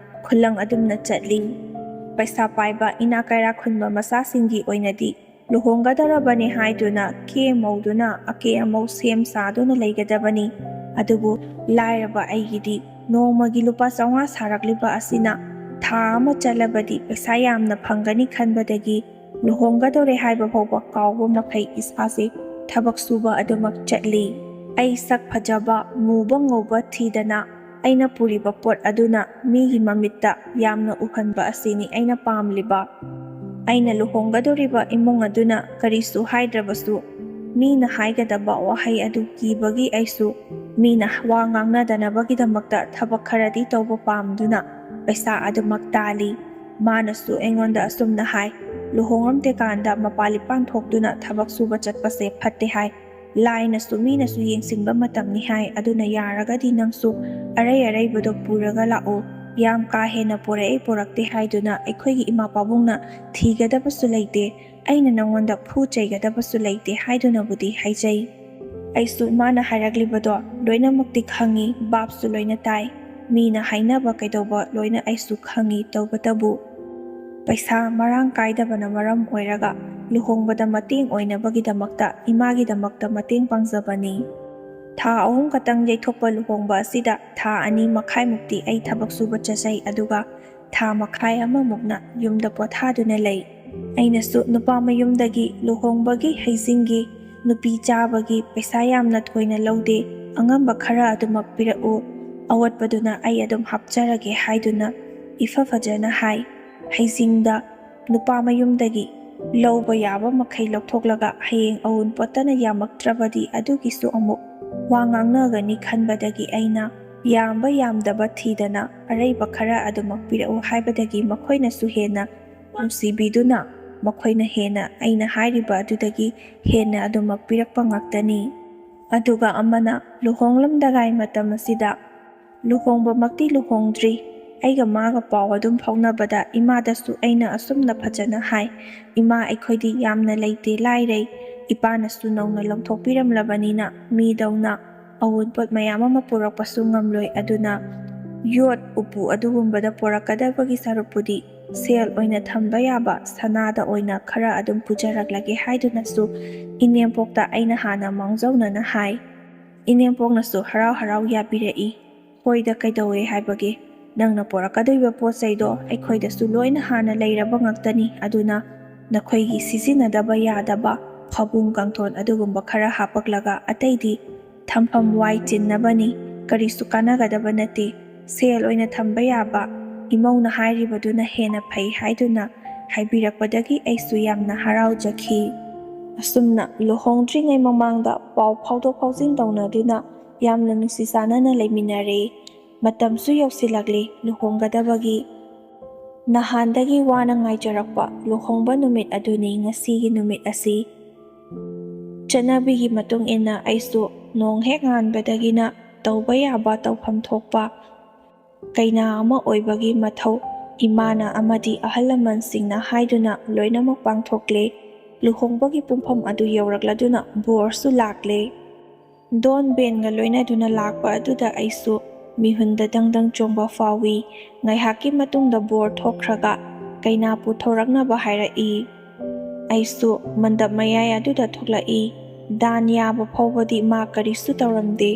ꯈꯨꯂꯪ ꯑꯗꯨꯝꯅ ꯆꯠꯂꯤ꯫ ꯄꯩꯁꯥ ꯄꯥꯏꯕ ꯏꯅꯥ ꯀꯩꯔꯥ ꯈꯨꯟꯕ ꯃꯆꯥꯁꯤꯡꯒꯤ ꯑꯣꯏꯅꯗꯤ ꯂꯨꯍꯣꯡꯒꯗꯧꯔꯕꯅꯤ ꯍꯥꯏꯗꯨꯅ ꯀꯦ ꯃꯧꯗꯨꯅ ꯑꯀꯦ ꯑꯃꯧ ꯁꯦꯝ ꯁꯥꯗꯨꯅ ꯂꯩꯒꯗꯕꯅꯤ꯫ ꯑꯗꯨꯕꯨ ꯂꯥꯏꯔꯕ ꯑꯩꯒꯤꯗꯤ ꯅꯣꯡꯃꯒꯤ ꯂꯨꯄꯥ ꯆꯥꯝꯃꯉꯥ ꯁꯥꯔꯛꯂꯤꯕ ꯑꯁꯤꯅ ꯊꯥ ꯑꯃ ꯆꯠꯂꯕꯗꯤ ꯄꯩꯁꯥ ꯌꯥꯝꯅ ꯐꯪꯒꯅꯤ ꯈꯟꯕꯗꯒꯤ ꯂꯨꯍꯣꯡꯒꯗꯧꯔꯦ ꯍꯥꯏꯕ ꯐꯥꯎꯕ ꯀꯥꯎꯕ ꯃꯈꯩ ꯏꯁꯥꯁꯦ ꯊꯕꯛ ꯁꯨꯕ ꯑꯗꯨꯃꯛ ꯆꯠꯂꯤ꯫ ꯑꯩ ꯁꯛ ꯐꯖꯕ, ꯃꯨꯕ ꯉꯧꯕ ꯊꯤꯗꯅ ꯑꯩꯅ ꯄꯨꯔꯤꯕ ꯄꯣꯠ ꯑꯗꯨꯅ ꯃꯤꯒꯤ ꯃꯃꯤꯠꯇ ꯌꯥꯝꯅ ꯎꯍꯟꯕ ꯑꯁꯤꯅꯤ ꯑꯩꯅ ꯄꯥꯝꯂꯤꯕ꯫ ꯑꯩꯅ ꯂꯨꯍꯣꯡꯒꯗꯧꯔꯤꯕ ꯏꯃꯨꯡ ꯑꯗꯨꯅ ꯀꯔꯤꯁꯨ ꯍꯥꯏꯗ꯭ꯔꯕꯁꯨ, ꯃꯤꯅ ꯍꯥꯏꯒꯗꯕ ꯋꯥꯍꯩ ꯑꯗꯨ ꯀꯤꯕꯒꯤ ꯑꯩꯁꯨ ꯃꯤꯅ ꯋꯥ ꯉꯥꯡꯅꯗꯅꯕꯒꯤꯗꯃꯛꯇ ꯊꯕꯛ ꯈꯔꯗꯤ ꯇꯧꯕ ꯄꯥꯝꯗꯨꯅ ꯄꯩꯁꯥ ꯑꯗꯨꯃꯛ ꯇꯥꯜꯂꯤ꯫ ꯃꯥꯅꯁꯨ ꯑꯩꯉꯣꯟꯗ ꯑꯁꯨꯝꯅ ꯍꯥꯏ, "ꯂꯨꯍꯣꯡꯂꯝꯗꯦꯀꯥꯟꯗ ꯃꯄꯥꯜ ꯏꯄꯥꯟ ꯊꯣꯛꯇꯨꯅ ꯊꯕꯛ ꯁꯨꯕ ꯆꯠꯄꯁꯦ ꯐꯠꯇꯦ" ꯍꯥꯏ꯫ "ꯂꯥꯏꯅꯁꯨ ꯃꯤꯅꯁꯨ ꯌꯦꯡꯁꯤꯟꯕ ꯃꯇꯝꯅꯤ" ꯍꯥꯏ꯫ "ꯑꯗꯨꯅ ꯌꯥꯔꯒꯗꯤ ꯅꯪꯁꯨ ꯑꯔꯩ ꯑꯔꯩꯕꯗꯣ ꯄꯨꯔꯒ ꯂꯥꯛꯑꯣ꯫ ꯌꯥꯝ ꯀꯥ ꯍꯦꯟꯅ ꯄꯨꯔꯛꯑꯦ ꯄꯨꯔꯛꯇꯦ ꯍꯥꯏꯗꯨꯅ ꯑꯩꯈꯣꯏꯒꯤ ꯏꯃꯥ ꯄꯥꯕꯨꯡꯅ ꯊꯤꯒꯗꯕꯁꯨ ꯂꯩꯇꯦ, ꯑꯩꯅ ꯅꯪꯉꯣꯟꯗ ꯐꯨ ꯆꯩꯒꯗꯕꯁꯨ ꯂꯩꯇꯦ" ꯍꯥꯏꯗꯨꯅꯕꯨꯗꯤ ꯍꯥꯏꯖꯩ꯫ ꯑꯩꯁꯨ ꯃꯥꯅ ꯍꯥꯏꯔꯛꯂꯤꯕꯗꯣ ꯂꯣꯏꯅꯃꯛꯇꯤ ꯈꯪꯉꯤ, ꯚꯥꯞꯁꯨ ꯂꯣꯏꯅ ꯇꯥꯏ꯫ ꯃꯤꯅ ꯍꯥꯏꯅꯕ ꯀꯩꯗꯧꯕ ꯂꯣꯏꯅ ꯑꯩꯁꯨ ꯈꯪꯉꯤ꯫ ꯇꯧꯕꯇꯕꯨ ꯄꯩꯁꯥ ꯃꯔꯥꯡ ꯀꯥꯏꯗꯕꯅ ꯃꯔꯝ ꯑꯣꯏꯔꯒ ꯂꯨꯍꯣꯡꯕꯗ ꯃꯇꯦꯡ ꯑꯣꯏꯅꯕꯒꯤꯗꯃꯛꯇ ꯏꯃꯥꯒꯤꯗꯃꯛꯇ ꯃꯇꯦꯡ ꯄꯥꯡꯖꯕꯅꯤ꯫ ꯊꯥ ꯑꯍꯨꯝ ꯈꯛꯇꯪ ꯌꯩꯊꯣꯛꯄ ꯂꯨꯍꯣꯡꯕ ꯑꯁꯤꯗ ꯊꯥ ꯑꯅꯤ ꯃꯈꯥꯏꯃꯨꯛꯇꯤ ꯑꯩ ꯊꯕꯛ ꯁꯨꯕ ꯆꯠꯆꯩ, ꯑꯗꯨꯒ ꯊꯥ ꯃꯈꯥꯏ ꯑꯃꯃꯨꯛꯅ ꯌꯨꯝꯗ ꯄꯣꯊꯥꯗꯨꯅ ꯂꯩ꯫ ꯑꯩꯅꯁꯨ ꯅꯨꯄꯥ ꯃꯌꯨꯝꯗꯒꯤ ꯂꯨꯍꯣꯡꯕꯒꯤ ꯍꯩꯖꯤꯡꯒꯤ ꯅꯨꯄꯤ ꯆꯥꯕꯒꯤ ꯄꯩꯁꯥ ꯌꯥꯝꯅ ꯊꯣꯏꯅ ꯂꯧꯗꯦ, ꯑꯉꯝꯕ ꯈꯔ ꯑꯗꯨꯃꯛ ꯄꯤꯔꯛꯎ, ꯑꯋꯣꯠꯄꯗꯨꯅ ꯑꯩ ꯑꯗꯨꯝ ꯍꯥꯞꯆꯔꯒꯦ ꯍꯥꯏꯗꯨꯅ ꯏꯐ ꯐꯖꯅ ꯍꯥꯏ꯫ ꯍꯩꯖꯤꯡꯗ ꯅꯨꯄꯥ ꯃꯌꯨꯝꯗꯒꯤ ꯂꯧꯕ ꯌꯥꯕ ꯃꯈꯩ ꯂꯧꯊꯣꯛꯂꯒ ꯍꯌꯦꯡ ꯑꯎꯟꯄꯣꯠꯇꯅ ꯌꯥꯝꯃꯛꯇ꯭ꯔꯕꯗꯤ ꯑꯗꯨꯒꯤꯁꯨ ꯑꯃꯨꯛ ꯋꯥ ꯉꯥꯡꯅꯒꯅꯤ ꯈꯟꯕꯗꯒꯤ ꯑꯩꯅ ꯌꯥꯝꯕ ꯌꯥꯝꯗꯕ ꯊꯤꯗꯅ ꯑꯔꯩꯕ ꯈꯔ ꯑꯗꯨꯃꯛ ꯄꯤꯔꯛꯎ ꯍꯥꯏꯕꯗꯒꯤ ꯃꯈꯣꯏꯅꯁꯨ ꯍꯦꯟꯅ ꯅꯨꯡꯁꯤꯕꯤꯗꯨꯅ ꯃꯈꯣꯏꯅ ꯍꯦꯟꯅ ꯑꯩꯅ ꯍꯥꯏꯔꯤꯕ ꯑꯗꯨꯗꯒꯤ ꯍꯦꯟꯅ ꯑꯗꯨꯃꯛ ꯄꯤꯔꯛꯄ ꯉꯥꯛꯇꯅꯤ꯫ ꯑꯗꯨꯒ ꯑꯃꯅ ꯂꯨꯍꯣꯡꯂꯝꯗꯥꯏ ꯃꯇꯝ ꯑꯁꯤꯗ ꯂꯨꯍꯣꯡꯕꯃꯛꯇꯤ ꯂꯨꯍꯣꯡꯗ꯭ꯔꯤ꯫ ꯑꯩꯒ ꯃꯥꯒ ꯄꯥꯎ ꯑꯗꯨꯝ ꯐꯥꯎꯅꯕꯗ ꯏꯃꯥꯗꯁꯨ ꯑꯩꯅ ꯑꯁꯨꯝꯅ ꯐꯖꯅ ꯍꯥꯏ, "ꯏꯃꯥ, ꯑꯩꯈꯣꯏꯗꯤ ꯌꯥꯝꯅ ꯂꯩꯇꯦ ꯂꯥꯏꯔꯩ꯫ ꯏꯄꯥꯅꯁꯨ ꯅꯧꯅ ꯂꯧꯊꯣꯛꯄꯤꯔꯝꯂꯕꯅꯤꯅ ꯃꯤꯗꯧꯅ ꯑꯋꯨꯟꯄꯣꯠ ꯃꯌꯥꯝ ꯑꯃ ꯄꯨꯔꯛꯄꯁꯨ ꯉꯝꯂꯣꯏ꯫ ꯑꯗꯨꯅ ꯌꯣꯠ ꯎꯄꯨ ꯑꯗꯨꯒꯨꯝꯕꯗ ꯄꯨꯔꯛꯀꯗꯕꯒꯤ ꯁꯔꯨꯛꯄꯨꯗꯤ ꯁꯦꯜ ꯑꯣꯏꯅ ꯊꯝꯕ ꯌꯥꯕ ꯁꯅꯥꯗ ꯑꯣꯏꯅ ꯈꯔ ꯑꯗꯨꯝ ꯄꯨꯖꯔꯛꯂꯒꯦ" ꯍꯥꯏꯗꯨꯅꯁꯨ ꯏꯅꯦꯝꯄꯣꯛꯇ ꯑꯩꯅ ꯍꯥꯟꯅ ꯃꯥꯡꯖꯧꯅꯅ ꯍꯥꯏ꯫ ꯏꯅꯦꯝꯄꯣꯛꯅꯁꯨ ꯍꯔꯥꯎ ꯍꯔꯥꯎ ꯌꯥꯕꯤꯔꯛꯏ꯫ "ꯍꯣꯏꯗ, ꯀꯩꯗꯧꯋꯦ ꯍꯥꯏꯕꯒꯦ? ꯅꯪꯅ ꯄꯨꯔꯛꯀꯗꯣꯏꯕ ꯄꯣꯠ ꯆꯩꯗꯣ ꯑꯩꯈꯣꯏꯗꯁꯨ ꯂꯣꯏꯅ ꯍꯥꯟꯅ ꯂꯩꯔꯕ ꯉꯥꯛꯇꯅꯤ꯫ ꯑꯗꯨꯅ ꯅꯈꯣꯏꯒꯤ ꯁꯤꯖꯤꯟꯅꯗꯕ ꯌꯥꯗꯕ ꯐꯕꯨꯡ ꯀꯥꯡꯊꯣꯟ ꯑꯗꯨꯒꯨꯝꯕ ꯈꯔ ꯍꯥꯄꯛꯂꯒ ꯑꯇꯩꯗꯤ ꯊꯝꯐꯝ ꯋꯥꯏ ꯆꯤꯟꯅꯕꯅꯤ, ꯀꯔꯤꯁꯨ ꯀꯥꯟꯅꯒꯗꯕ ꯅꯠꯇꯦ꯫ ꯁꯦꯜ ꯑꯣꯏꯅ ꯊꯝꯕ ꯌꯥꯕ ꯏꯃꯧꯅ ꯍꯥꯏꯔꯤꯕꯗꯨꯅ ꯍꯦꯟꯅ ꯐꯩ" ꯍꯥꯏꯗꯨꯅ ꯍꯥꯏꯕꯤꯔꯛꯄꯗꯒꯤ ꯑꯩꯁꯨ ꯌꯥꯝꯅ ꯍꯔꯥꯎꯖꯈꯤ꯫ ꯑꯁꯨꯝꯅ ꯂꯨꯍꯣꯡꯗ꯭ꯔꯤꯉꯩ ꯃꯃꯥꯡꯗ ꯄꯥꯎ ꯐꯥꯎꯗꯣꯛ ꯐꯥꯎꯖꯤꯟ ꯇꯧꯅꯗꯨꯅ ꯌꯥꯝꯅ ꯅꯨꯡꯁꯤ ꯆꯥꯟꯅꯅ ꯂꯩꯃꯤꯟꯅꯔꯦ꯫ ꯃꯇꯝꯁꯨ ꯌꯧꯁꯤꯜꯂꯛꯂꯦ ꯂꯨꯍꯣꯡꯒꯗꯕꯒꯤ꯫ ꯅꯍꯥꯟꯗꯒꯤ ꯋꯥꯅ ꯉꯥꯏꯖꯔꯛꯄ ꯂꯨꯍꯣꯡꯕ ꯅꯨꯃꯤꯠ ꯑꯗꯨꯅꯤ ꯉꯁꯤꯒꯤ ꯅꯨꯃꯤꯠ ꯑꯁꯤ꯫ ꯆꯠꯅꯕꯤꯒꯤ ꯃꯇꯨꯡ ꯏꯟꯅ ꯑꯩꯁꯨ ꯅꯣꯡ ꯍꯦꯛ ꯉꯥꯟꯕꯗꯒꯤꯅ ꯇꯧꯕ ꯌꯥꯕ ꯇꯧꯐꯝ ꯊꯣꯛꯄ ꯀꯩꯅꯥ ꯑꯃ ꯑꯣꯏꯕꯒꯤ ꯃꯊꯧ ꯏꯃꯥꯅ ꯑꯃꯗꯤ ꯑꯍꯜ ꯂꯃꯟꯁꯤꯡꯅ ꯍꯥꯏꯗꯨꯅ ꯂꯣꯏꯅꯃꯛ ꯄꯥꯡꯊꯣꯛꯂꯦ꯫ ꯂꯨꯍꯣꯡꯕꯒꯤ ꯄꯨꯡꯐꯝ ꯑꯗꯨ ꯌꯧꯔꯛꯂꯗꯨꯅ ꯕꯣꯔꯁꯨ ꯂꯥꯛꯂꯦ꯫ ꯗꯣꯟ ꯕꯦꯟꯒ ꯂꯣꯏꯅꯗꯨꯅ ꯂꯥꯛꯄ ꯑꯗꯨꯗ ꯑꯩꯁꯨ ꯃꯤꯍꯨꯟꯗ ꯗꯪ ꯗꯪ ꯆꯣꯡꯕ ꯐꯥꯎꯏ꯫ ꯉꯥꯏꯍꯥꯛꯀꯤ ꯃꯇꯨꯡꯗ ꯕꯣꯔ ꯊꯣꯛꯈ꯭ꯔꯒ ꯀꯩꯅꯥ ꯄꯨꯊꯣꯔꯛꯅꯕ ꯍꯥꯏꯔꯛꯏ꯫ ꯑꯩꯁꯨ ꯃꯟꯗꯞ ꯃꯌꯥꯏ ꯑꯗꯨꯗ ꯊꯣꯛꯂꯛꯏ꯫ ꯗꯥꯟ ꯌꯥꯕ ꯐꯥꯎꯕꯗꯤ ꯃꯥ ꯀꯔꯤꯁꯨ ꯇꯧꯔꯝꯗꯦ꯫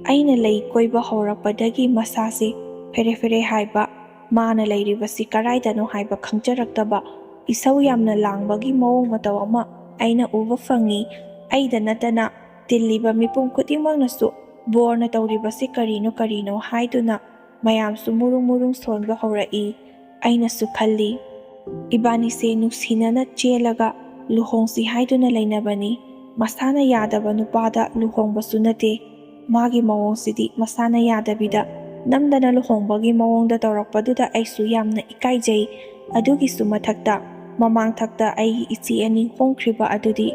ꯑꯩꯅ ꯂꯩ ꯀꯣꯏꯕ ꯍꯧꯔꯛꯄꯗꯒꯤ ꯃꯁꯥꯁꯦ ꯐꯦꯔꯦ ꯐꯦꯔꯦ ꯍꯥꯏꯕ, ꯃꯥꯅ ꯂꯩꯔꯤꯕꯁꯤ ꯀꯔꯥꯏꯗꯅꯣ ꯍꯥꯏꯕ ꯈꯪꯖꯔꯛꯇꯕ, ꯏꯁꯧ ꯌꯥꯝꯅ ꯂꯥꯡꯕꯒꯤ ꯃꯑꯣꯡ ꯃꯇꯧ ꯑꯃ ꯑꯩꯅ ꯎꯕ ꯐꯪꯉꯤ꯫ ꯑꯩꯗ ꯅꯠꯇꯅ ꯇꯤꯜꯂꯤꯕ ꯃꯤꯄꯨꯝ ꯈꯨꯗꯤꯡꯃꯛꯅꯁꯨ ꯕꯣꯔꯅ ꯇꯧꯔꯤꯕꯁꯤ ꯀꯔꯤꯅꯣ ꯀꯔꯤꯅꯣ ꯍꯥꯏꯗꯨꯅ ꯃꯌꯥꯝꯁꯨ ꯃꯨꯔꯨꯡ ꯃꯨꯔꯨꯡ ꯁꯣꯟꯕ ꯍꯧꯔꯛꯏ꯫ ꯑꯩꯅꯁꯨ ꯈꯜꯂꯤ, ꯏꯕꯥꯅꯤꯁꯦ ꯅꯨꯡꯁꯤꯅꯅ ꯆꯦꯜꯂꯒ ꯂꯨꯍꯣꯡꯁꯤ ꯍꯥꯏꯗꯨꯅ ꯂꯩꯅꯕꯅꯤ꯫ ꯃꯁꯥꯅ ꯌꯥꯗꯕ ꯅꯨꯄꯥꯗ ꯂꯨꯍꯣꯡꯕꯁꯨ ꯅꯠꯇꯦ꯫ ꯃꯥꯒꯤ ꯃꯑꯣꯡꯁꯤꯗꯤ ꯃꯁꯥꯅ ꯌꯥꯗꯕꯤꯗ ꯅꯝꯗꯅ ꯂꯨꯍꯣꯡꯕꯒꯤ ꯃꯑꯣꯡꯗ ꯇꯧꯔꯛꯄꯗꯨꯗ ꯑꯩꯁꯨ ꯌꯥꯝꯅ ꯏꯀꯥꯏꯖꯩ꯫ ꯑꯗꯨꯒꯤꯁꯨ ꯃꯊꯛꯇ ꯃꯃꯥꯡ ꯊꯛꯇ ꯑꯩꯒꯤ ꯏꯆꯦ ꯑꯅꯤ ꯍꯣꯡꯈ꯭ꯔꯤꯕ ꯑꯗꯨꯗꯤ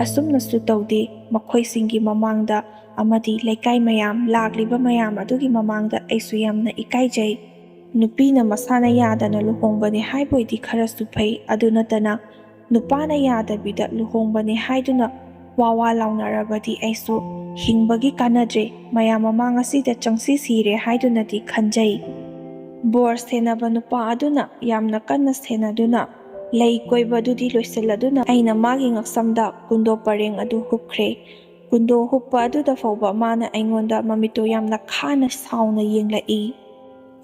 ꯑꯁꯨꯝꯅꯁꯨ ꯇꯧꯗꯦ꯫ ꯃꯈꯣꯏꯁꯤꯡꯒꯤ ꯃꯃꯥꯡꯗ ꯑꯃꯗꯤ ꯂꯩꯀꯥꯏ ꯃꯌꯥꯝ, ꯂꯥꯛꯂꯤꯕ ꯃꯌꯥꯝ ꯑꯗꯨꯒꯤ ꯃꯃꯥꯡꯗ ꯑꯩꯁꯨ ꯌꯥꯝꯅ ꯏꯀꯥꯏꯖꯩ꯫ ꯅꯨꯄꯤꯅ ꯃꯁꯥꯅ ꯌꯥꯗꯅ ꯂꯨꯍꯣꯡꯕꯅꯦ ꯍꯥꯏꯕ ꯑꯣꯏꯗꯤ ꯈꯔꯁꯨ ꯐꯩ, ꯑꯗꯨ ꯅꯠꯇꯅ ꯅꯨꯄꯥꯅ ꯌꯥꯗꯕꯤꯗ ꯂꯨꯍꯣꯡꯕꯅꯦ ꯍꯥꯏꯗꯨꯅ ꯋꯥ ꯋꯥ ꯂꯥꯎꯅꯔꯕꯗꯤ ꯑꯩꯁꯨ ꯍꯤꯡꯕꯒꯤ ꯀꯥꯟꯅꯗ꯭ꯔꯦ, ꯃꯌꯥꯝ ꯃꯃꯥꯡ ꯑꯁꯤꯗ ꯆꯪꯁꯤ ꯁꯤꯔꯦ ꯍꯥꯏꯗꯨꯅꯗꯤ ꯈꯟꯖꯩ꯫ ꯕꯣꯔ ꯁꯦꯟꯅꯕ ꯅꯨꯄꯥ ꯑꯗꯨꯅ ꯌꯥꯝꯅ ꯀꯟꯅ ꯁꯦꯟꯅꯗꯨꯅ ꯂꯩ ꯀꯣꯏꯕꯗꯨꯗꯤ ꯂꯣꯏꯁꯤꯜꯂꯗꯨꯅ ꯑꯩꯅ ꯃꯥꯒꯤ ꯉꯛꯁꯝꯗ ꯀꯨꯟꯗꯣ ꯄꯔꯦꯡ ꯑꯗꯨ ꯍꯨꯛꯈ꯭ꯔꯦ꯫ ꯀꯨꯟꯗꯣ ꯍꯨꯛꯄ ꯑꯗꯨꯗ ꯐꯥꯎꯕ ꯃꯥꯅ ꯑꯩꯉꯣꯟꯗ ꯃꯃꯤꯠꯇꯣ ꯌꯥꯝꯅ ꯈꯥꯅ ꯁꯥꯎꯅ ꯌꯦꯡꯂꯛꯏ꯫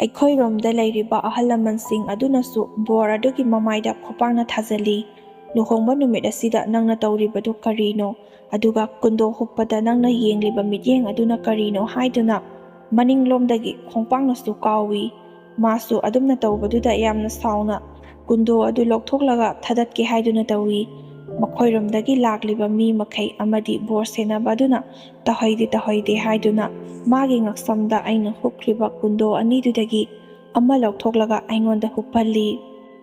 ꯑꯩꯈꯣꯏꯔꯣꯝꯗ ꯂꯩꯔꯤꯕ ꯑꯍꯜ ꯂꯃꯟꯁꯤꯡ ꯑꯗꯨꯅꯁꯨ ꯕꯣꯔ ꯑꯗꯨꯒꯤ ꯃꯃꯥꯏꯗ ꯈꯣꯡꯄꯥꯛꯅ ꯊꯥꯖꯤꯜꯂꯤ꯫ "ꯂꯨꯍꯣꯡꯕ ꯅꯨꯃꯤꯠ ꯑꯁꯤꯗ ꯅꯪꯅ ꯇꯧꯔꯤꯕꯗꯨ ꯀꯔꯤꯅꯣ? ꯑꯗꯨꯒ ꯀꯨꯟꯗꯣ ꯍꯨꯛꯄꯗ ꯅꯪꯅ ꯌꯦꯡꯂꯤꯕ ꯃꯤꯠꯌꯦꯡ ꯑꯗꯨꯅ ꯀꯔꯤꯅꯣ?" ꯍꯥꯏꯗꯨꯅ ꯃꯅꯤꯡꯂꯣꯝꯗꯒꯤ ꯈꯣꯡꯄꯥꯛꯅꯁꯨ ꯀꯥꯎꯏ꯫ ꯃꯥꯁꯨ ꯑꯗꯨꯝꯅ ꯇꯧꯕꯗꯨꯗ ꯌꯥꯝꯅ ꯁꯥꯎꯅ ꯀꯨꯟꯗꯣ ꯑꯗꯨ ꯂꯧꯊꯣꯛꯂꯒ ꯊꯥꯗꯠꯀꯦ ꯍꯥꯏꯗꯨꯅ ꯇꯧꯏ꯫ ꯃꯈꯣꯏꯔꯣꯝꯗꯒꯤ ꯂꯥꯛꯂꯤꯕ ꯃꯤ ꯃꯈꯩ ꯑꯃꯗꯤ ꯕꯣꯔ ꯁꯦꯟꯅꯕ ꯑꯗꯨꯅ "ꯇꯧꯍꯩꯗꯦ, ꯇꯧꯍꯩꯗꯦ" ꯍꯥꯏꯗꯨꯅ ꯃꯥꯒꯤ ꯉꯛꯁꯝꯗ ꯑꯩꯅ ꯍꯨꯛꯈ꯭ꯔꯤꯕ ꯀꯨꯟꯗꯣ ꯑꯅꯤꯗꯨꯗꯒꯤ ꯑꯃ ꯂꯧꯊꯣꯛꯂꯒ ꯑꯩꯉꯣꯟꯗ ꯍꯨꯛꯍꯜꯂꯤ꯫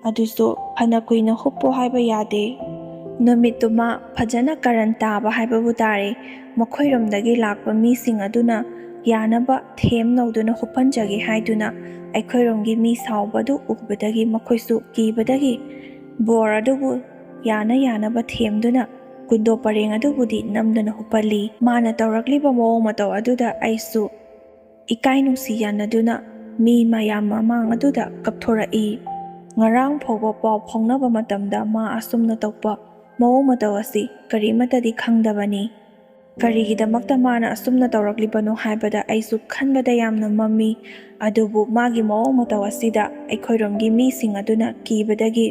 ꯑꯗꯨꯁꯨ ꯐꯅ ꯀꯨꯏꯅ ꯍꯨꯛꯄꯣ ꯍꯥꯏꯕ ꯌꯥꯗꯦ꯫ ꯅꯨꯃꯤꯠꯇꯨꯃ ꯐꯖꯅ ꯀꯔꯟ ꯇꯥꯕ ꯍꯥꯏꯕꯕꯨ ꯇꯥꯔꯦ꯫ ꯃꯈꯣꯏꯔꯣꯝꯗꯒꯤ ꯂꯥꯛꯄ ꯃꯤꯁꯤꯡ ꯑꯗꯨꯅ ꯌꯥꯅꯕ ꯊꯦꯝ ꯅꯧꯗꯨꯅ ꯍꯨꯞꯍꯟꯖꯒꯦ ꯍꯥꯏꯗꯨꯅ ꯑꯩꯈꯣꯏꯔꯣꯝꯒꯤ ꯃꯤ ꯁꯥꯎꯕꯗꯨ ꯎꯕꯗꯒꯤ ꯃꯈꯣꯏꯁꯨ ꯀꯤꯕꯗꯒꯤ ꯕꯣꯔ ꯑꯗꯨꯕꯨ ꯌꯥꯅ ꯌꯥꯅꯕ ꯊꯦꯝꯗꯨꯅ ꯀꯨꯟꯗꯣ ꯄꯔꯦꯡ ꯑꯗꯨꯕꯨꯗꯤ ꯅꯝꯗꯨꯅ ꯍꯨꯞꯍꯜꯂꯤ꯫ ꯃꯥꯅ ꯇꯧꯔꯛꯂꯤꯕ ꯃꯑꯣꯡ ꯃꯇꯧ ꯑꯗꯨꯗ ꯑꯩꯁꯨ ꯏꯀꯥꯏ ꯅꯨꯡꯁꯤ ꯌꯥꯅꯗꯨꯅ ꯃꯤ ꯃꯌꯥꯝ ꯃꯃꯥꯡ ꯑꯗꯨꯗ ꯀꯞꯊꯣꯔꯛꯏ꯫ ꯉꯔꯥꯡ ꯐꯥꯎꯕ ꯄꯥꯎ ꯐꯥꯎꯅꯕ ꯃꯇꯝꯗ ꯃꯥ ꯑꯁꯨꯝꯅ ꯇꯧꯕ ꯃꯑꯣꯡ ꯃꯇꯧ ꯑꯁꯤ ꯀꯔꯤꯃꯠꯇꯗꯤ ꯈꯪꯗꯕꯅꯤ꯫ ꯀꯔꯤꯒꯤꯗꯃꯛꯇ ꯃꯥꯅ ꯑꯁꯨꯝꯅ ꯇꯧꯔꯛꯂꯤꯕꯅꯣ ꯍꯥꯏꯕꯗ ꯑꯩꯁꯨ ꯈꯟꯕꯗ ꯌꯥꯝꯅ ꯃꯝꯃꯤ꯫ ꯑꯗꯨꯕꯨ ꯃꯥꯒꯤ ꯃꯑꯣꯡ ꯃꯇꯧ ꯑꯁꯤꯗ ꯑꯩꯈꯣꯏꯔꯣꯝꯒꯤ ꯃꯤꯁꯤꯡ ꯑꯗꯨꯅ ꯀꯤꯕꯗꯒꯤ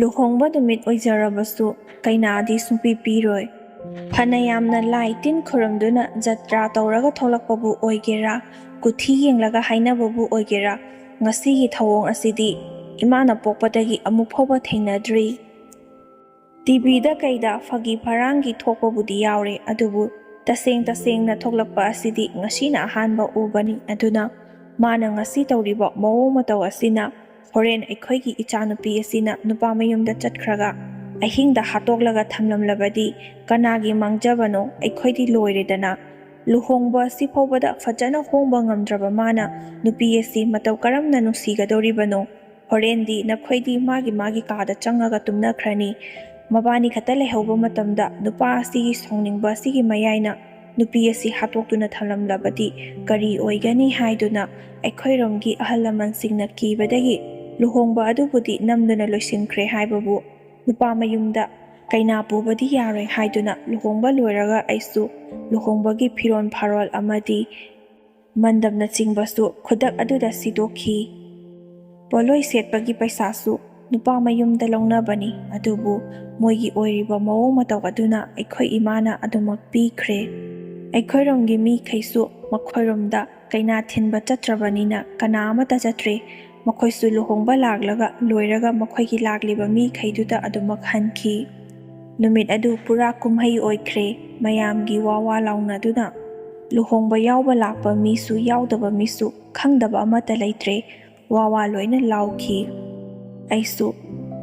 ꯂꯨꯍꯣꯡꯕ ꯅꯨꯃꯤꯠ ꯑꯣꯏꯖꯔꯕꯁꯨ ꯀꯩꯅꯥꯗꯤ ꯁꯨꯡꯄꯤ ꯄꯤꯔꯣꯏ꯫ ꯐꯅ ꯌꯥꯝꯅ ꯂꯥꯏ ꯇꯤꯟ ꯈꯨꯔꯨꯝꯗꯨꯅ ꯖꯇ꯭ꯔꯥ ꯇꯧꯔꯒ ꯊꯣꯛꯂꯛꯄꯕꯨ ꯑꯣꯏꯒꯦꯔꯥ, ꯀꯨꯊꯤ ꯌꯦꯡꯂꯒ ꯍꯥꯏꯅꯕꯕꯨ ꯑꯣꯏꯒꯦꯔꯥ, ꯉꯁꯤꯒꯤ ꯊꯧꯑꯣꯡ ꯑꯁꯤꯗꯤ ꯏꯃꯥꯅ ꯄꯣꯛꯄꯗꯒꯤ ꯑꯃꯨꯛ ꯐꯥꯎꯕ ꯊꯦꯡꯅꯗ꯭ꯔꯤ꯫ ꯇꯤꯚꯤꯗ ꯀꯩꯗ ꯐꯥꯒꯤ ꯐꯔꯥꯡꯒꯤ ꯊꯣꯛꯄꯕꯨꯗꯤ ꯌꯥꯎꯔꯦ, ꯑꯗꯨꯕꯨ ꯇꯁꯦꯡ ꯇꯁꯦꯡꯅ ꯊꯣꯛꯂꯛꯄ ꯑꯁꯤꯗꯤ ꯉꯁꯤꯅ ꯑꯍꯥꯟꯕ ꯎꯕꯅꯤ꯫ ꯑꯗꯨꯅ ꯃꯥꯅ ꯉꯁꯤ ꯇꯧꯔꯤꯕ ꯃꯑꯣꯡ ꯃꯇꯧ ꯑꯁꯤꯅ ꯍꯣꯔꯦꯟ ꯑꯩꯈꯣꯏꯒꯤ ꯏꯆꯥꯅꯨꯄꯤ ꯑꯁꯤꯅ ꯅꯨꯄꯥ ꯃꯌꯨꯝꯗ ꯆꯠꯈ꯭ꯔꯒ ꯑꯍꯤꯡꯗ ꯍꯥꯠꯇꯣꯛꯂꯒ ꯊꯝꯂꯝꯂꯕꯗꯤ ꯀꯅꯥꯒꯤ ꯃꯥꯡꯖꯕꯅꯣ? ꯑꯩꯈꯣꯏꯗꯤ ꯂꯣꯏꯔꯦꯗꯅ꯫ ꯂꯨꯍꯣꯡꯕ ꯑꯁꯤ ꯐꯥꯎꯕꯗ ꯐꯖꯅ ꯍꯣꯡꯕ ꯉꯝꯗ꯭ꯔꯕ ꯃꯥꯅ ꯅꯨꯄꯤ ꯑꯁꯤ ꯃꯇꯧ ꯀꯔꯝꯅ ꯅꯨꯡꯁꯤꯒꯗꯧꯔꯤꯕꯅꯣ? ꯍꯣꯔꯦꯟꯗꯤ ꯅꯈꯣꯏꯗꯤ ꯃꯥꯒꯤ ꯃꯥꯒꯤ ꯀꯥꯗ ꯆꯪꯉꯒ ꯇꯨꯝꯅꯈ꯭ꯔꯅꯤ꯫ ꯃꯕꯥꯅꯤ ꯈꯛꯇ ꯂꯩꯍꯧꯕ ꯃꯇꯝꯗ ꯅꯨꯄꯥ ꯑꯁꯤꯒꯤ ꯁꯥꯎꯅꯤꯡꯕ ꯑꯁꯤꯒꯤ ꯃꯌꯥꯏꯅ ꯅꯨꯄꯤ ꯑꯁꯤ ꯍꯥꯠꯇꯣꯛꯇꯨꯅ ꯊꯝꯂꯝꯂꯕꯗꯤ ꯀꯔꯤ ꯑꯣꯏꯒꯅꯤ ꯍꯥꯏꯗꯨꯅ ꯑꯩꯈꯣꯏꯔꯣꯝꯒꯤ ꯑꯍꯜ ꯂꯃꯟꯁꯤꯡꯅ ꯀꯤꯕꯗꯒꯤ ꯂꯨꯍꯣꯡꯕ ꯑꯗꯨꯕꯨꯗꯤ ꯅꯝꯗꯨꯅ ꯂꯣꯏꯁꯤꯟꯈ꯭ꯔꯦ ꯍꯥꯏꯕꯕꯨ ꯅꯨꯄꯥ ꯃꯌꯨꯝꯗ ꯀꯩꯅꯥ ꯄꯨꯕꯗꯤ ꯌꯥꯔꯣꯏ ꯍꯥꯏꯗꯨꯅ ꯂꯨꯍꯣꯡꯕ ꯂꯣꯏꯔꯒ ꯑꯩꯁꯨ ꯂꯨꯍꯣꯡꯕꯒꯤ ꯐꯤꯔꯣꯜ ꯐꯥꯔꯣꯜ ꯑꯃꯗꯤ ꯃꯟꯗꯞꯅꯆꯤꯡꯕꯁꯨ ꯈꯨꯗꯛ ꯑꯗꯨꯗ ꯁꯤꯗꯣꯛꯈꯤ꯫ ꯄꯣꯠꯂꯣꯏ ꯁꯦꯠꯄꯒꯤ ꯄꯩꯁꯥꯁꯨ ꯅꯨꯄꯥ ꯃꯌꯨꯝꯗ ꯂꯧꯅꯕꯅꯤ, ꯑꯗꯨꯕꯨ ꯃꯣꯏꯒꯤ ꯑꯣꯏꯔꯤꯕ ꯃꯑꯣꯡ ꯃꯇꯧ ꯑꯗꯨꯅ ꯑꯩꯈꯣꯏ ꯏꯃꯥꯅ ꯑꯗꯨꯃꯛ ꯄꯤꯈ꯭ꯔꯦ꯫ ꯑꯩꯈꯣꯏꯔꯣꯝꯒꯤ ꯃꯤꯈꯩꯁꯨ ꯃꯈꯣꯏꯔꯣꯝꯗ ꯀꯩꯅꯥ ꯊꯤꯟꯕ ꯆꯠꯇ꯭ꯔꯕꯅꯤꯅ ꯀꯅꯥ ꯑꯃꯠꯇ ꯆꯠꯇ꯭ꯔꯦ꯫ ꯃꯈꯣꯏꯁꯨ ꯂꯨꯍꯣꯡꯕ ꯂꯥꯛꯂꯒ ꯂꯣꯏꯔꯒ ꯃꯈꯣꯏꯒꯤ ꯂꯥꯛꯂꯤꯕ ꯃꯤꯈꯩꯗꯨꯗ ꯑꯗꯨꯃꯛ ꯍꯟꯈꯤ꯫ ꯅꯨꯃꯤꯠ ꯑꯗꯨ ꯄꯨꯔꯥ ꯀꯨꯝꯍꯩ ꯑꯣꯏꯈ꯭ꯔꯦ꯫ ꯃꯌꯥꯝꯒꯤ ꯋꯥ ꯋꯥ ꯂꯥꯎꯅꯗꯨꯅ ꯂꯨꯍꯣꯡꯕ ꯌꯥꯎꯕ ꯂꯥꯛꯄ ꯃꯤꯁꯨ ꯌꯥꯎꯗꯕ ꯃꯤꯁꯨ ꯈꯪꯗꯕ ꯑꯃꯠꯇ ꯂꯩꯇ꯭ꯔꯦ꯫ ꯋꯥ ꯋꯥ ꯂꯣꯏꯅ ꯂꯥꯎꯈꯤ꯫ ꯑꯩꯁꯨ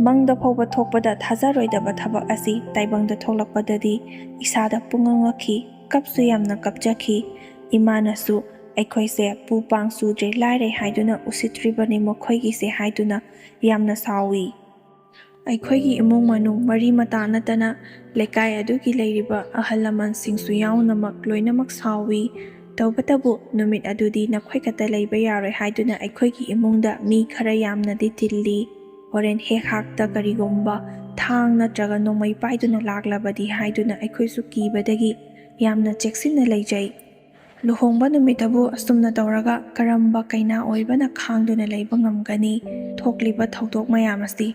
ꯃꯪꯗ ꯐꯥꯎꯕ ꯊꯣꯛꯄꯗ ꯊꯥꯖꯔꯣꯏꯗꯕ ꯊꯕꯛ ꯑꯁꯤ ꯇꯥꯏꯕꯪꯗ ꯊꯣꯛꯂꯛꯄꯗꯗꯤ ꯏꯁꯥꯗ ꯄꯨꯡꯉꯛ ꯉꯛꯈꯤ, ꯀꯞꯁꯨ ꯌꯥꯝꯅ ꯀꯞꯆꯈꯤ꯫ ꯏꯃꯥꯅꯁꯨ ꯑꯩꯈꯣꯏꯁꯦ ꯄꯨ ꯄꯥꯡ ꯆꯨꯗ꯭ꯔꯦ ꯂꯥꯏꯔꯦ ꯍꯥꯏꯗꯨꯅ ꯎꯁꯤꯠꯇ꯭ꯔꯤꯕꯅꯤ ꯃꯈꯣꯏꯒꯤꯁꯦ ꯍꯥꯏꯗꯨꯅ ꯌꯥꯝꯅ ꯁꯥꯎꯏ꯫ ꯑꯩꯈꯣꯏꯒꯤ ꯏꯃꯨꯡ ꯃꯅꯨꯡ ꯃꯔꯤ ꯃꯇꯥ ꯅꯠꯇꯅ ꯂꯩꯀꯥꯏ ꯑꯗꯨꯒꯤ ꯂꯩꯔꯤꯕ ꯑꯍꯜ ꯂꯃꯟꯁꯤꯡꯁꯨ ꯌꯥꯎꯅꯃꯛ ꯂꯣꯏꯅꯃꯛ ꯁꯥꯎꯏ꯫ ꯇꯧꯕꯇꯕꯨ ꯅꯨꯃꯤꯠ ꯑꯗꯨꯗꯤ ꯅꯈꯣꯏ ꯈꯛꯇ ꯂꯩꯕ ꯌꯥꯔꯣꯏ ꯍꯥꯏꯗꯨꯅ ꯑꯩꯈꯣꯏꯒꯤ ꯏꯃꯨꯡꯗ ꯃꯤ ꯈꯔ ꯌꯥꯝꯅꯗꯤ ꯇꯤꯜꯂꯤ꯫ ꯍꯣꯔꯦꯟ ꯍꯦꯛ ꯍꯥꯛꯇ ꯀꯔꯤꯒꯨꯝꯕ ꯊꯥꯡ ꯅꯠꯇ꯭ꯔꯒ ꯅꯣꯡꯃꯩ ꯄꯥꯏꯗꯨꯅ ꯂꯥꯛꯂꯕꯗꯤ ꯍꯥꯏꯗꯨꯅ ꯑꯩꯈꯣꯏꯁꯨ ꯀꯤꯕꯗꯒꯤ ꯌꯥꯝꯅ ꯆꯦꯛꯁꯤꯟꯅ ꯂꯩꯖꯩ꯫ ꯂꯨꯍꯣꯡꯕ ꯅꯨꯃꯤꯠꯇꯕꯨ ꯑꯁꯨꯝꯅ ꯇꯧꯔꯒ ꯀꯔꯝꯕ ꯀꯩꯅꯥ ꯑꯣꯏꯕꯅ ꯈꯥꯡꯗꯨꯅ ꯂꯩꯕ ꯉꯝꯒꯅꯤ? ꯊꯣꯛꯂꯤꯕ ꯊꯧꯗꯣꯛ ꯃꯌꯥꯝ ꯑꯁꯤ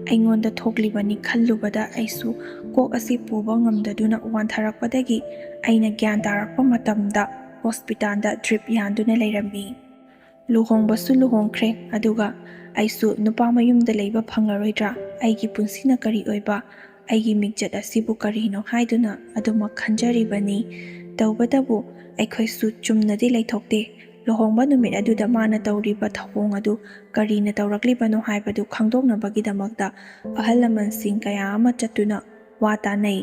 ꯑꯩꯉꯣꯟꯗ ꯊꯣꯛꯂꯤꯕꯅꯤ ꯈꯜꯂꯨꯕꯗ ꯑꯩꯁꯨ ꯀꯣꯛ ꯑꯁꯤ ꯄꯨꯕ ꯉꯝꯗꯗꯨꯅ ꯋꯥꯟꯊꯔꯛꯄꯗꯒꯤ ꯑꯩꯅ ꯒ꯭ꯌꯥꯟ ꯇꯥꯔꯛꯄ ꯃꯇꯝꯗ ꯍꯣꯁꯄꯤꯇꯥꯜꯗ ꯗ꯭ꯔꯤꯞ ꯌꯥꯟꯗꯨꯅ ꯂꯩꯔꯝꯃꯤ꯫ ꯂꯨꯍꯣꯡꯕꯁꯨ ꯂꯨꯍꯣꯡꯈ꯭ꯔꯦ, ꯑꯗꯨꯒ ꯑꯩꯁꯨ ꯅꯨꯄꯥ ꯃꯌꯨꯝꯗ ꯂꯩꯕ ꯐꯪꯂꯔꯣꯏꯗ꯭ꯔꯥ? ꯑꯩꯒꯤ ꯄꯨꯟꯁꯤꯅ ꯀꯔꯤ ꯑꯣꯏꯕ? ꯑꯩꯒꯤ ꯃꯤꯡꯆꯠ ꯑꯁꯤꯕꯨ ꯀꯔꯤꯅꯣ ꯍꯥꯏꯗꯨꯅ ꯑꯗꯨꯃꯛ ꯈꯟꯖꯔꯤꯕꯅꯤ꯫ ꯇꯧꯕꯇꯕꯨ ꯑꯩꯈꯣꯏꯁꯨ ꯆꯨꯝꯅꯗꯤ ꯂꯩꯊꯣꯛꯇꯦ꯫ ꯂꯨꯍꯣꯡꯕ ꯅꯨꯃꯤꯠ ꯑꯗꯨꯗ ꯃꯥꯅ ꯇꯧꯔꯤꯕ ꯊꯧꯑꯣꯡ ꯑꯗꯨ ꯀꯔꯤꯅ ꯇꯧꯔꯛꯂꯤꯕꯅꯣ ꯍꯥꯏꯕꯗꯨ ꯈꯪꯗꯣꯛꯅꯕꯒꯤꯗꯃꯛꯇ ꯑꯍꯜ ꯂꯃꯟꯁꯤꯡ ꯀꯌꯥ ꯑꯃ ꯆꯠꯇꯨꯅ ꯋꯥ ꯇꯥꯅꯩ꯫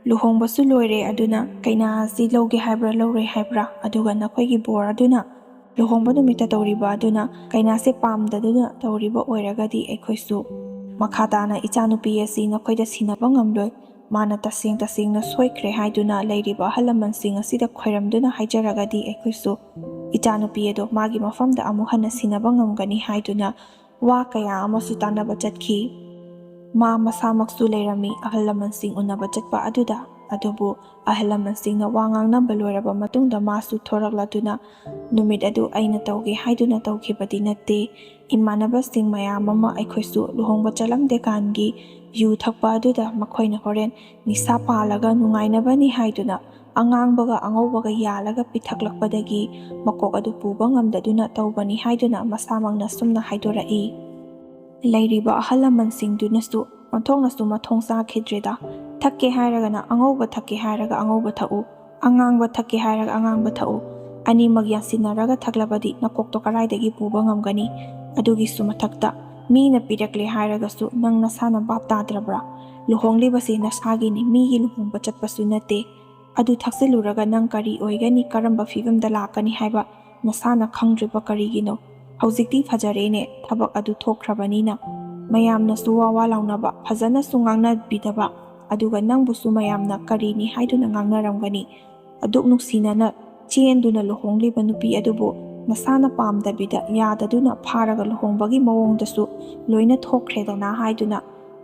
ꯂꯨꯍꯣꯡꯕꯁꯨ ꯂꯣꯏꯔꯦ, ꯑꯗꯨꯅ ꯀꯩꯅꯥ ꯑꯁꯤ ꯂꯧꯒꯦ ꯍꯥꯏꯕ꯭ꯔꯥ ꯂꯧꯔꯣꯏ ꯍꯥꯏꯕ꯭ꯔꯥ? ꯑꯗꯨꯒ ꯅꯈꯣꯏꯒꯤ ꯕꯣꯔ ꯑꯗꯨꯅ ꯂꯨꯍꯣꯡꯕ ꯅꯨꯃꯤꯠꯇ ꯇꯧꯔꯤꯕ ꯑꯗꯨꯅ ꯀꯩꯅꯥꯁꯦ ꯄꯥꯝꯗꯗꯨꯅ ꯇꯧꯔꯤꯕ ꯑꯣꯏꯔꯒꯗꯤ ꯑꯩꯈꯣꯏꯁꯨ ꯃꯈꯥ ꯇꯥꯅ ꯏꯆꯥꯅꯨꯄꯤ ꯑꯁꯤ ꯅꯈꯣꯏꯗ ꯁꯤꯟꯅꯕ ꯉꯝꯂꯣꯏ꯫ ꯃꯥꯅ ꯇꯁꯦꯡ ꯇꯁꯦꯡꯅ ꯁꯣꯏꯈ꯭ꯔꯦ ꯍꯥꯏꯗꯨꯅ ꯂꯩꯔꯤꯕ ꯑꯍꯜ ꯂꯃꯟꯁꯤꯡ ꯑꯁꯤꯗ ꯈꯣꯏꯔꯝꯗꯨꯅ ꯍꯥꯏꯖꯔꯒꯗꯤ ꯑꯩꯈꯣꯏꯁꯨ ꯏꯆꯥꯅꯨꯄꯤ ꯑꯗꯣ ꯃꯥꯒꯤ ꯃꯐꯝꯗ ꯑꯃꯨꯛ ꯍꯟꯅ ꯁꯤꯟꯅꯕ ꯉꯝꯒꯅꯤ ꯍꯥꯏꯗꯨꯅ ꯋꯥ ꯀꯌꯥ ꯑꯃꯁꯨ ꯇꯥꯟꯅꯕ ꯆꯠꯈꯤ꯫ ꯃꯥ ꯃꯁꯥꯃꯛꯁꯨ ꯂꯩꯔꯝꯃꯤ ꯑꯍꯜ ꯂꯃꯟꯁꯤꯡ ꯎꯅꯕ ꯆꯠꯄ ꯑꯗꯨꯗ꯫ ꯑꯗꯨꯕꯨ ꯑꯍꯜ ꯂꯃꯟꯁꯤꯡꯅ ꯋꯥ ꯉꯥꯡꯅꯕ ꯂꯣꯏꯔꯕ ꯃꯇꯨꯡꯗ ꯃꯥꯁꯨ ꯊꯣꯔꯛꯂꯗꯨꯅ, "ꯅꯨꯃꯤꯠ ꯑꯗꯨ ꯑꯩꯅ ꯇꯧꯒꯦ ꯍꯥꯏꯗꯨꯅ ꯇꯧꯈꯤꯕꯗꯤ ꯅꯠꯇꯦ꯫ ꯏꯃꯥꯟꯅꯕꯁꯤꯡ ꯃꯌꯥꯝ ꯑꯃ ꯑꯩꯈꯣꯏꯁꯨ ꯂꯨꯍꯣꯡꯕ ꯆꯠꯂꯝꯗꯦꯀꯥꯟꯒꯤ ꯌꯨ ꯊꯛꯄ ꯑꯗꯨꯗ ꯃꯈꯣꯏꯅ ꯍꯣꯔꯦꯟ ꯅꯤꯁꯥ ꯄꯥꯜꯂꯒ ꯅꯨꯡꯉꯥꯏꯅꯕꯅꯤ ꯍꯥꯏꯗꯨꯅ ꯑꯉꯥꯡꯕꯒ ꯑꯉꯧꯕꯒ ꯌꯥꯜꯂꯒ ꯄꯤꯊꯛꯂꯛꯄꯗꯒꯤ ꯃꯀꯣꯛ ꯑꯗꯨ ꯄꯨꯕ ꯉꯝꯗꯗꯨꯅ ꯇꯧꯕꯅꯤ" ꯍꯥꯏꯗꯨꯅ ꯃꯁꯥꯃꯛꯅ ꯁꯨꯝꯅ ꯍꯥꯏꯗꯣꯔꯛꯏ꯫ ꯂꯩꯔꯤꯕ ꯑꯍꯜ ꯂꯃꯟꯁꯤꯡꯗꯨꯅꯁꯨ ꯑꯣꯟꯊꯣꯛꯅꯁꯨ ꯃꯊꯣꯡ ꯆꯥꯈꯤꯗ꯭ꯔꯦꯗ꯫ ꯊꯛꯀꯦ ꯍꯥꯏꯔꯒꯅ ꯑꯉꯧꯕ ꯊꯛꯀꯦ ꯍꯥꯏꯔꯒ ꯑꯉꯧꯕ ꯊꯛꯎ, ꯑꯉꯥꯡꯕ ꯊꯛꯀꯦ ꯍꯥꯏꯔꯒ ꯑꯉꯥꯡꯕ ꯊꯛꯎ, ꯑꯅꯤꯃꯛ ꯌꯥꯟꯁꯤꯟꯅꯔꯒ ꯊꯛꯂꯕꯗꯤ ꯅꯀꯣꯛꯇꯣ ꯀꯗꯥꯏꯗꯒꯤ ꯄꯨꯕ ꯉꯝꯒꯅꯤ? ꯑꯗꯨꯒꯤꯁꯨ ꯃꯊꯛꯇ ꯃꯤꯅ ꯄꯤꯔꯛꯂꯦ ꯍꯥꯏꯔꯒꯁꯨ ꯅꯪ ꯅꯁꯥꯅ ꯚꯥꯞ ꯇꯥꯗ꯭ꯔꯕ꯭ꯔꯥ? ꯂꯨꯍꯣꯡꯂꯤꯕꯁꯤ ꯅꯁꯥꯒꯤꯅꯤ, ꯃꯤꯒꯤ ꯂꯨꯍꯣꯡꯕ ꯆꯠꯄꯁꯨ ꯅꯠꯇꯦ꯫ ꯑꯗꯨ ꯊꯛꯆꯤꯜꯂꯨꯔꯒ ꯅꯪ ꯀꯔꯤ ꯑꯣꯏꯒꯅꯤ, ꯀꯔꯝꯕ ꯐꯤꯕꯝꯗ ꯂꯥꯛꯀꯅꯤ ꯍꯥꯏꯕ ꯅꯁꯥꯅ ꯈꯪꯗ꯭ꯔꯤꯕ ꯀꯔꯤꯒꯤꯅꯣ? ꯍꯧꯖꯤꯛꯇꯤ ꯐꯖꯔꯦꯅꯦ, ꯊꯕꯛ ꯑꯗꯨ ꯊꯣꯛꯈ꯭ꯔꯕꯅꯤꯅ꯫ ꯃꯌꯥꯝꯅꯁꯨ ꯋꯥ ꯋꯥ ꯂꯥꯎꯅꯕ, ꯐꯖꯅꯁꯨ ꯉꯥꯡꯅꯕꯤꯗꯕ, ꯑꯗꯨꯒ ꯅꯪꯕꯨꯁꯨ ꯃꯌꯥꯝꯅ ꯀꯔꯤꯅꯤ ꯍꯥꯏꯗꯨꯅ ꯉꯥꯡꯅꯔꯝꯒꯅꯤ꯫ ꯑꯗꯨꯛ ꯅꯨꯡꯁꯤꯅꯅ ꯆꯦꯟꯗꯨꯅ ꯂꯨꯍꯣꯡꯂꯤꯕ ꯅꯨꯄꯤ ꯑꯗꯨꯕꯨ ꯅꯁꯥꯅ ꯄꯥꯝꯗꯕꯤꯗ ꯌꯥꯗꯗꯨꯅ ꯐꯥꯔꯒ ꯂꯨꯍꯣꯡꯕꯒꯤ ꯃꯑꯣꯡꯗꯁꯨ ꯂꯣꯏꯅ ꯊꯣꯛꯈ꯭ꯔꯦꯗꯅ ꯍꯥꯏꯗꯨꯅ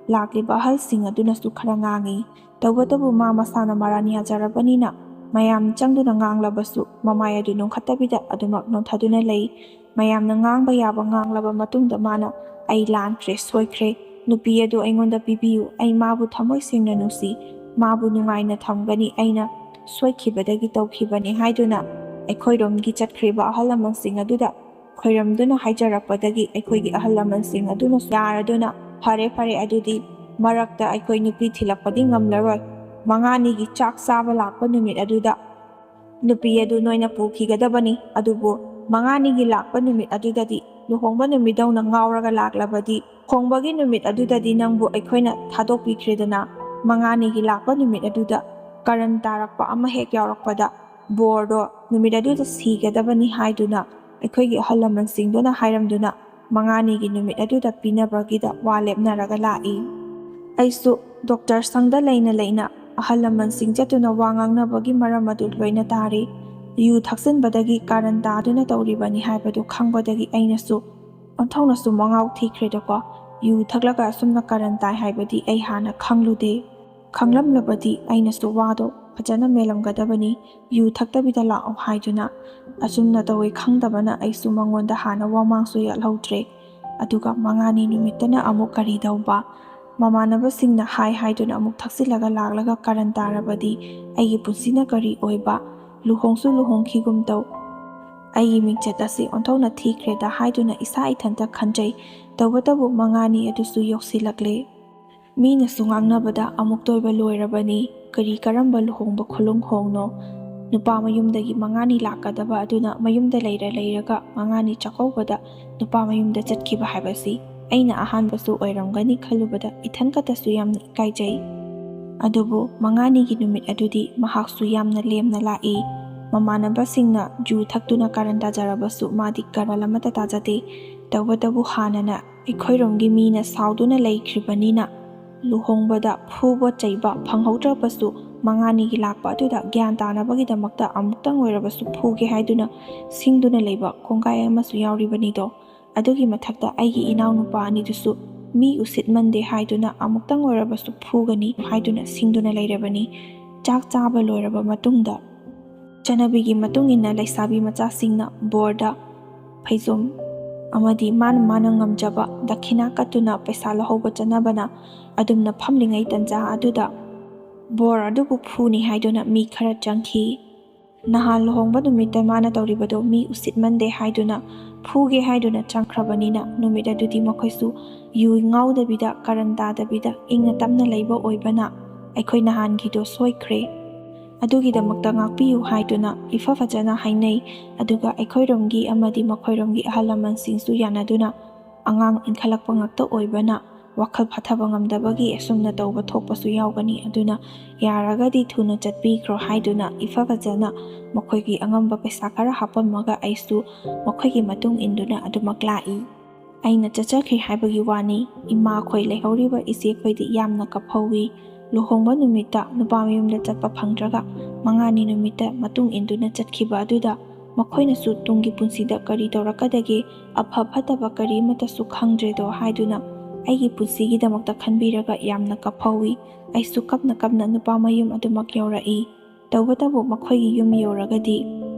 ꯂꯥꯛꯂꯤꯕ ꯑꯍꯜꯁꯤꯡ ꯑꯗꯨꯅꯁꯨ ꯈꯔ ꯉꯥꯡꯉꯤ꯫ ꯇꯧꯕꯇꯕꯨ ꯃꯥ ꯃꯁꯥꯅ ꯃꯔꯥꯟ ꯌꯥꯖꯔꯕꯅꯤꯅ ꯃꯌꯥꯝ ꯆꯪꯗꯨꯅ ꯉꯥꯡꯂꯕꯁꯨ ꯃꯃꯥꯏ ꯑꯗꯨ ꯅꯣꯟꯈꯠꯇꯕꯤꯗ ꯑꯗꯨꯃꯛ ꯅꯣꯟꯊꯗꯨꯅ ꯂꯩ꯫ ꯃꯌꯥꯝꯅ ꯉꯥꯡꯕ ꯌꯥꯕ ꯉꯥꯡꯂꯕ ꯃꯇꯨꯡꯗ ꯃꯥꯅ, "ꯑꯩ ꯂꯥꯟꯈ꯭ꯔꯦ, ꯁꯣꯏꯈ꯭ꯔꯦ꯫ ꯅꯨꯄꯤ ꯑꯗꯨ ꯑꯩꯉꯣꯟꯗ ꯄꯤꯕꯤꯌꯨ꯫ ꯑꯩ ꯃꯥꯕꯨ ꯊꯃꯣꯏ ꯁꯦꯡꯅ ꯅꯨꯡꯁꯤ꯫ ꯃꯥꯕꯨ ꯅꯨꯡꯉꯥꯏꯅ ꯊꯝꯒꯅꯤ꯫ ꯑꯩꯅ ꯁꯣꯏꯈꯤꯕꯗꯒꯤ ꯇꯧꯈꯤꯕꯅꯤ" ꯍꯥꯏꯗꯨꯅ ꯑꯩꯈꯣꯏꯔꯣꯝꯒꯤ ꯆꯠꯈ꯭ꯔꯤꯕ ꯑꯍꯜ ꯂꯃꯟꯁꯤꯡ ꯑꯗꯨꯗ ꯈꯣꯏꯔꯝꯗꯨꯅ ꯍꯥꯏꯖꯔꯛꯄꯗꯒꯤ ꯑꯩꯈꯣꯏꯒꯤ ꯑꯍꯜ ꯂꯃꯟꯁꯤꯡ ꯑꯗꯨꯅꯁꯨ ꯌꯥꯔꯗꯨꯅ, "ꯐꯔꯦ, ꯐꯔꯦ, ꯑꯗꯨꯗꯤ ꯃꯔꯛꯇ ꯑꯩꯈꯣꯏ ꯅꯨꯄꯤ ꯊꯤꯜꯂꯛꯄꯗꯤ ꯉꯝꯂꯔꯣꯏ꯫ ꯃꯉꯥꯅꯤꯒꯤ ꯆꯥꯛ ꯆꯥꯕ ꯂꯥꯛꯄ ꯅꯨꯃꯤꯠ ꯑꯗꯨꯗ ꯅꯨꯄꯤ ꯑꯗꯨ ꯅꯣꯏꯅ ꯄꯨꯈꯤꯒꯗꯕꯅꯤ꯫ ꯑꯗꯨꯕꯨ ꯃꯉꯥꯅꯤꯒꯤ ꯂꯥꯛꯄ ꯅꯨꯃꯤꯠ ꯑꯗꯨꯗꯗꯤ ꯂꯨꯍꯣꯡꯕ ꯅꯨꯃꯤꯠꯗꯧꯅ ꯉꯥꯎꯔꯒ ꯂꯥꯛꯂꯕꯗꯤ, ꯂꯨꯍꯣꯡꯕꯒꯤ ꯅꯨꯃꯤꯠ ꯑꯗꯨꯗꯗꯤ ꯅꯪꯕꯨ ꯑꯩꯈꯣꯏꯅ ꯊꯥꯗꯣꯛꯄꯤꯈ꯭ꯔꯦꯗꯅ" ꯃꯉꯥꯅꯤꯒꯤ ꯂꯥꯛꯄ ꯅꯨꯃꯤꯠ ꯑꯗꯨꯗ ꯀꯔꯟ ꯇꯥꯔꯛꯄ ꯑꯃ ꯍꯦꯛ ꯌꯥꯎꯔꯛꯄꯗ ꯕꯣꯔꯗꯣ ꯅꯨꯃꯤꯠ ꯑꯗꯨꯗ ꯁꯤꯒꯗꯕꯅꯤ ꯍꯥꯏꯗꯨꯅ ꯑꯩꯈꯣꯏꯒꯤ ꯑꯍꯜ ꯂꯃꯟꯁꯤꯡꯗꯨꯅ ꯍꯥꯏꯔꯝꯗꯨꯅ ꯃꯉꯥꯅꯤꯒꯤ ꯅꯨꯃꯤꯠ ꯑꯗꯨꯗ ꯄꯤꯅꯕꯒꯤꯗ ꯋꯥ ꯂꯦꯞꯅꯔꯒ ꯂꯥꯛꯏ꯫ ꯑꯩꯁꯨ ꯗꯣꯛꯇꯔ ꯁꯪꯗ ꯂꯩꯅ ꯂꯩꯅ ꯑꯍꯜ ꯂꯃꯟꯁꯤꯡ ꯆꯠꯇꯨꯅ ꯋꯥ ꯉꯥꯡꯅꯕꯒꯤ ꯃꯔꯝ ꯑꯗꯨ ꯂꯣꯏꯅ ꯇꯥꯔꯤ꯫ ꯌꯨ ꯊꯛꯆꯤꯟꯕꯗꯒꯤ ꯀꯥꯔꯟ ꯇꯥꯗꯨꯅ ꯇꯧꯔꯤꯕꯅꯤ ꯍꯥꯏꯕꯗꯨ ꯈꯪꯕꯗꯒꯤ ꯑꯩꯅꯁꯨ ꯑꯣꯟꯊꯣꯛꯅꯁꯨ ꯃꯉꯥꯎ ꯊꯤꯈ꯭ꯔꯦꯗꯀꯣ꯫ ꯌꯨ ꯊꯛꯂꯒ ꯑꯁꯨꯝꯅ ꯀꯥꯔꯟ ꯇꯥꯏ ꯍꯥꯏꯕꯗꯤ ꯑꯩ ꯍꯥꯟꯅ ꯈꯪꯂꯨꯗꯦ꯫ ꯈꯪꯂꯝꯂꯕꯗꯤ ꯑꯩꯅꯁꯨ ꯋꯥꯗꯣ ꯐꯖꯅ ꯃꯦꯜꯂꯝꯒꯗꯕꯅꯤ꯫ ꯌꯨ ꯊꯛꯇꯕꯤꯗ ꯂꯥꯛꯑꯣ ꯍꯥꯏꯗꯨꯅ꯫ ꯑꯁꯨꯝꯅ ꯇꯧꯋꯦ ꯈꯪꯗꯕꯅ ꯑꯩꯁꯨ ꯃꯉꯣꯟꯗ ꯍꯥꯟꯅ ꯋꯥꯃꯥꯡꯁꯨ ꯌꯥꯠꯍꯧꯗ꯭ꯔꯦ꯫ ꯑꯗꯨꯒ ꯃꯉꯥꯅꯤ ꯅꯨꯃꯤꯠꯇꯅ ꯑꯃꯨꯛ ꯀꯔꯤ ꯇꯧꯕ? ꯃꯃꯥꯟꯅꯕꯁꯤꯡꯅ ꯍꯥꯏ ꯍꯥꯏꯗꯨꯅ ꯑꯃꯨꯛ ꯊꯛꯆꯤꯜꯂꯒ ꯂꯥꯛꯂꯒ ꯀꯥꯔꯟ ꯇꯥꯔꯕꯗꯤ ꯑꯩꯒꯤ ꯄꯨꯟꯁꯤꯅ ꯀꯔꯤ ꯑꯣꯏꯕ? ꯂꯨꯍꯣꯡꯁꯨ ꯂꯨꯍꯣꯡꯈꯤꯒꯨꯝ ꯇꯧ꯫ ꯑꯩꯒꯤ ꯃꯤꯡꯆꯠ ꯑꯁꯤ ꯑꯣꯟꯊꯣꯛꯅ ꯊꯤꯈ꯭ꯔꯦꯗ ꯍꯥꯏꯗꯨꯅ ꯏꯁꯥ ꯏꯊꯟꯇ ꯈꯟꯖꯩ꯫ ꯇꯧꯕꯇꯕꯨ ꯃꯉꯥꯅꯤ ꯑꯗꯨꯁꯨ ꯌꯧꯁꯤꯜꯂꯛꯂꯦ꯫ ꯃꯤꯅꯁꯨ ꯉꯥꯡꯅꯕꯗ ꯑꯃꯨꯛꯇ ꯑꯣꯏꯕ ꯂꯣꯏꯔꯕꯅꯤ꯫ ꯀꯔꯤ ꯀꯔꯝꯕ ꯂꯨꯍꯣꯡꯕ ꯈꯨꯂꯨꯍꯣꯡꯅꯣ? ꯅꯨꯄꯥ ꯃꯌꯨꯝꯗꯒꯤ ꯃꯉꯥꯅꯤ ꯂꯥꯛꯀꯗꯕ ꯑꯗꯨꯅ ꯃꯌꯨꯝꯗ ꯂꯩꯔ ꯂꯩꯔꯒ ꯃꯉꯥꯅꯤ ꯆꯥꯛꯀꯧꯕꯗ ꯅꯨꯄꯥ ꯃꯌꯨꯝꯗ ꯆꯠꯈꯤꯕ ꯍꯥꯏꯕꯁꯤ ꯑꯩꯅ ꯑꯍꯥꯟꯕꯁꯨ ꯑꯣꯏꯔꯝꯒꯅꯤ ꯈꯜꯂꯨꯕꯗ ꯏꯊꯟ ꯈꯛꯇꯁꯨ ꯌꯥꯝꯅ ꯏꯀꯥꯏꯖꯩ꯫ ꯑꯗꯨꯕꯨ ꯃꯉꯥꯅꯤꯒꯤ ꯅꯨꯃꯤꯠ ꯑꯗꯨꯗꯤ ꯃꯍꯥꯛꯁꯨ ꯌꯥꯝꯅ ꯂꯦꯝꯅ ꯂꯥꯛꯏ꯫ ꯃꯃꯥꯟꯅꯕꯁꯤꯡꯅ ꯖꯨ ꯊꯛꯇꯨꯅ ꯀꯥꯔꯟ ꯇꯥꯖꯔꯕꯁꯨ ꯃꯥꯗꯤ ꯀꯥꯔꯟ ꯑꯃꯠꯇ ꯇꯥꯖꯗꯦ꯫ ꯇꯧꯕꯇꯕꯨ ꯍꯥꯟꯅꯅ ꯑꯩꯈꯣꯏꯔꯣꯝꯒꯤ ꯃꯤꯅ ꯁꯥꯎꯗꯨꯅ ꯂꯩꯈ꯭ꯔꯤꯕꯅꯤꯅ ꯂꯨꯍꯣꯡꯕꯗ ꯐꯨꯕ ꯆꯩꯕ ꯐꯪꯍꯧꯗ꯭ꯔꯕꯁꯨ ꯃꯉꯥꯅꯤꯒꯤ ꯂꯥꯛꯄ ꯑꯗꯨꯗ ꯒ꯭ꯌꯥꯟ ꯇꯥꯅꯕꯒꯤꯗꯃꯛꯇ ꯑꯃꯨꯛꯇꯪ ꯑꯣꯏꯔꯕꯁꯨ ꯐꯨꯒꯦ ꯍꯥꯏꯗꯨꯅ ꯁꯤꯡꯗꯨꯅ ꯂꯩꯕ ꯀꯣꯡꯒꯥꯏ ꯑꯃꯁꯨ ꯌꯥꯎꯔꯤꯕꯅꯤꯗꯣ꯫ ꯑꯗꯨꯒꯤ ꯃꯊꯛꯇ ꯑꯩꯒꯤ ꯏꯅꯥꯎꯅꯨꯄꯥ ꯑꯅꯤꯗꯨꯁꯨ ꯃꯤ ꯎꯁꯤꯠꯃꯟꯗꯦ ꯍꯥꯏꯗꯨꯅ ꯑꯃꯨꯛꯇꯪ ꯑꯣꯏꯔꯕꯁꯨ ꯐꯨꯒꯅꯤ ꯍꯥꯏꯗꯨꯅ ꯁꯤꯡꯗꯨꯅ ꯂꯩꯔꯕꯅꯤ꯫ ꯆꯥꯛ ꯆꯥꯕ ꯂꯣꯏꯔꯕ ꯃꯇꯨꯡꯗ ꯆꯠꯅꯕꯤꯒꯤ ꯃꯇꯨꯡ ꯏꯟꯅ ꯂꯩꯁꯥꯕꯤ ꯃꯆꯥꯁꯤꯡꯅ ꯕꯣꯔꯗ ꯐꯩꯖꯣꯝ ꯑꯃꯗꯤ ꯃꯥꯅ ꯃꯥꯅ ꯉꯝꯖꯕ ꯗꯈꯤꯅꯥ ꯀꯠꯇꯨꯅ ꯄꯩꯁꯥ ꯂꯧꯍꯧꯕ ꯆꯠꯅꯕꯅ ꯑꯗꯨꯝꯅ ꯐꯝꯂꯤꯉꯩ ꯇꯟꯖꯥ ꯑꯗꯨꯗ ꯕꯣꯔ ꯑꯗꯨꯕꯨ ꯐꯨꯅꯤ ꯍꯥꯏꯗꯨꯅ ꯃꯤ ꯈꯔ ꯆꯪꯈꯤ꯫ ꯅꯍꯥꯟ ꯂꯨꯍꯣꯡꯕ ꯅꯨꯃꯤꯠꯇ ꯃꯥꯅ ꯇꯧꯔꯤꯕꯗꯨ ꯃꯤ ꯎꯁꯤꯠꯃꯟꯗꯦ ꯍꯥꯏꯗꯨꯅ ꯐꯨꯒꯦ ꯍꯥꯏꯗꯨꯅ ꯆꯪꯈ꯭ꯔꯕꯅꯤꯅ ꯅꯨꯃꯤꯠ ꯑꯗꯨꯗꯤ ꯃꯈꯣꯏꯁꯨ ꯌꯨ ꯉꯥꯎꯗꯕꯤꯗ ꯀꯥꯔꯟ ꯇꯥꯗꯕꯤꯗ ꯏꯪꯅ ꯇꯞꯅ ꯂꯩꯕ ꯑꯣꯏꯕꯅ ꯑꯩꯈꯣꯏ ꯅꯍꯥꯟꯒꯤꯗꯣ ꯁꯣꯏꯈ꯭ꯔꯦ꯫ ꯑꯗꯨꯒꯤꯗꯃꯛꯇ ꯉꯥꯛꯄꯤꯌꯨ ꯍꯥꯏꯗꯨꯅ ꯏꯐ ꯐꯖꯅ ꯍꯥꯏꯅꯩ꯫ ꯑꯗꯨꯒ ꯑꯩꯈꯣꯏꯔꯣꯝꯒꯤ ꯑꯃꯗꯤ ꯃꯈꯣꯏꯔꯣꯝꯒꯤ ꯑꯍꯜ ꯂꯃꯟꯁꯤꯡꯁꯨ ꯌꯥꯅꯗꯨꯅ ꯑꯉꯥꯡ ꯏꯟꯈꯠꯂꯛꯄ ꯉꯥꯛꯇ ꯑꯣꯏꯕꯅ ꯋꯥꯈꯜ ꯐꯊꯕ ꯉꯝꯗꯕꯒꯤ ꯑꯁꯨꯝꯅ ꯇꯧꯕ ꯊꯣꯛꯄꯁꯨ ꯌꯥꯎꯒꯅꯤ꯫ ꯑꯗꯨꯅ ꯌꯥꯔꯒꯗꯤ ꯊꯨꯅ ꯆꯠꯄꯤꯈ꯭ꯔꯣ ꯍꯥꯏꯗꯨꯅ ꯏꯐ ꯐꯖꯅ ꯃꯈꯣꯏꯒꯤ ꯑꯉꯝꯕ ꯄꯩꯁꯥ ꯈꯔ ꯍꯥꯞꯄꯝꯃꯒ ꯑꯩꯁꯨ ꯃꯈꯣꯏꯒꯤ ꯃꯇꯨꯡ ꯏꯟꯗꯨꯅ ꯑꯗꯨꯃꯛ ꯂꯥꯛꯏ꯫ ꯑꯩꯅ ꯆꯠꯆꯈ꯭ꯔꯦ ꯍꯥꯏꯕꯒꯤ ꯋꯥꯅꯤ, ꯏꯃꯥꯈꯣꯏ ꯂꯩꯍꯧꯔꯤꯕ ꯏꯆꯦꯈꯣꯏꯗꯤ ꯌꯥꯝꯅ ꯀꯞꯍꯧꯋꯤ꯫ ꯂꯨꯍꯣꯡꯕ ꯅꯨꯃꯤꯠꯇ ꯅꯨꯄꯥ ꯃꯌꯨꯝꯗ ꯆꯠꯄ ꯐꯪꯗ꯭ꯔꯒ ꯃꯉꯥꯅꯤ ꯅꯨꯃꯤꯠꯇ ꯃꯇꯨꯡ ꯏꯟꯗꯨꯅ ꯆꯠꯈꯤꯕ ꯑꯗꯨꯗ ꯃꯈꯣꯏꯅꯁꯨ ꯇꯨꯡꯒꯤ ꯄꯨꯟꯁꯤꯗ ꯀꯔꯤ ꯇꯧꯔꯛꯀꯗꯒꯦ, ꯑꯐ ꯐꯠꯇꯕ ꯀꯔꯤꯃꯠꯇꯁꯨ ꯈꯪꯗ꯭ꯔꯦꯗꯣ ꯍꯥꯏꯗꯨꯅ ꯑꯩꯒꯤ ꯄꯨꯟꯁꯤꯒꯤꯗꯃꯛꯇ ꯈꯟꯕꯤꯔꯒ ꯌꯥꯝꯅ ꯀꯞꯍꯧꯋꯤ꯫ ꯑꯩꯁꯨ ꯀꯞꯅ ꯀꯞꯅ ꯅꯨꯄꯥ ꯃꯌꯨꯝ ꯑꯗꯨꯃꯛ ꯌꯧꯔꯛꯏ꯫ ꯇꯧꯕꯇꯕꯨ ꯃꯈꯣꯏꯒꯤ ꯌꯨꯝ ꯌꯧꯔꯒꯗꯤ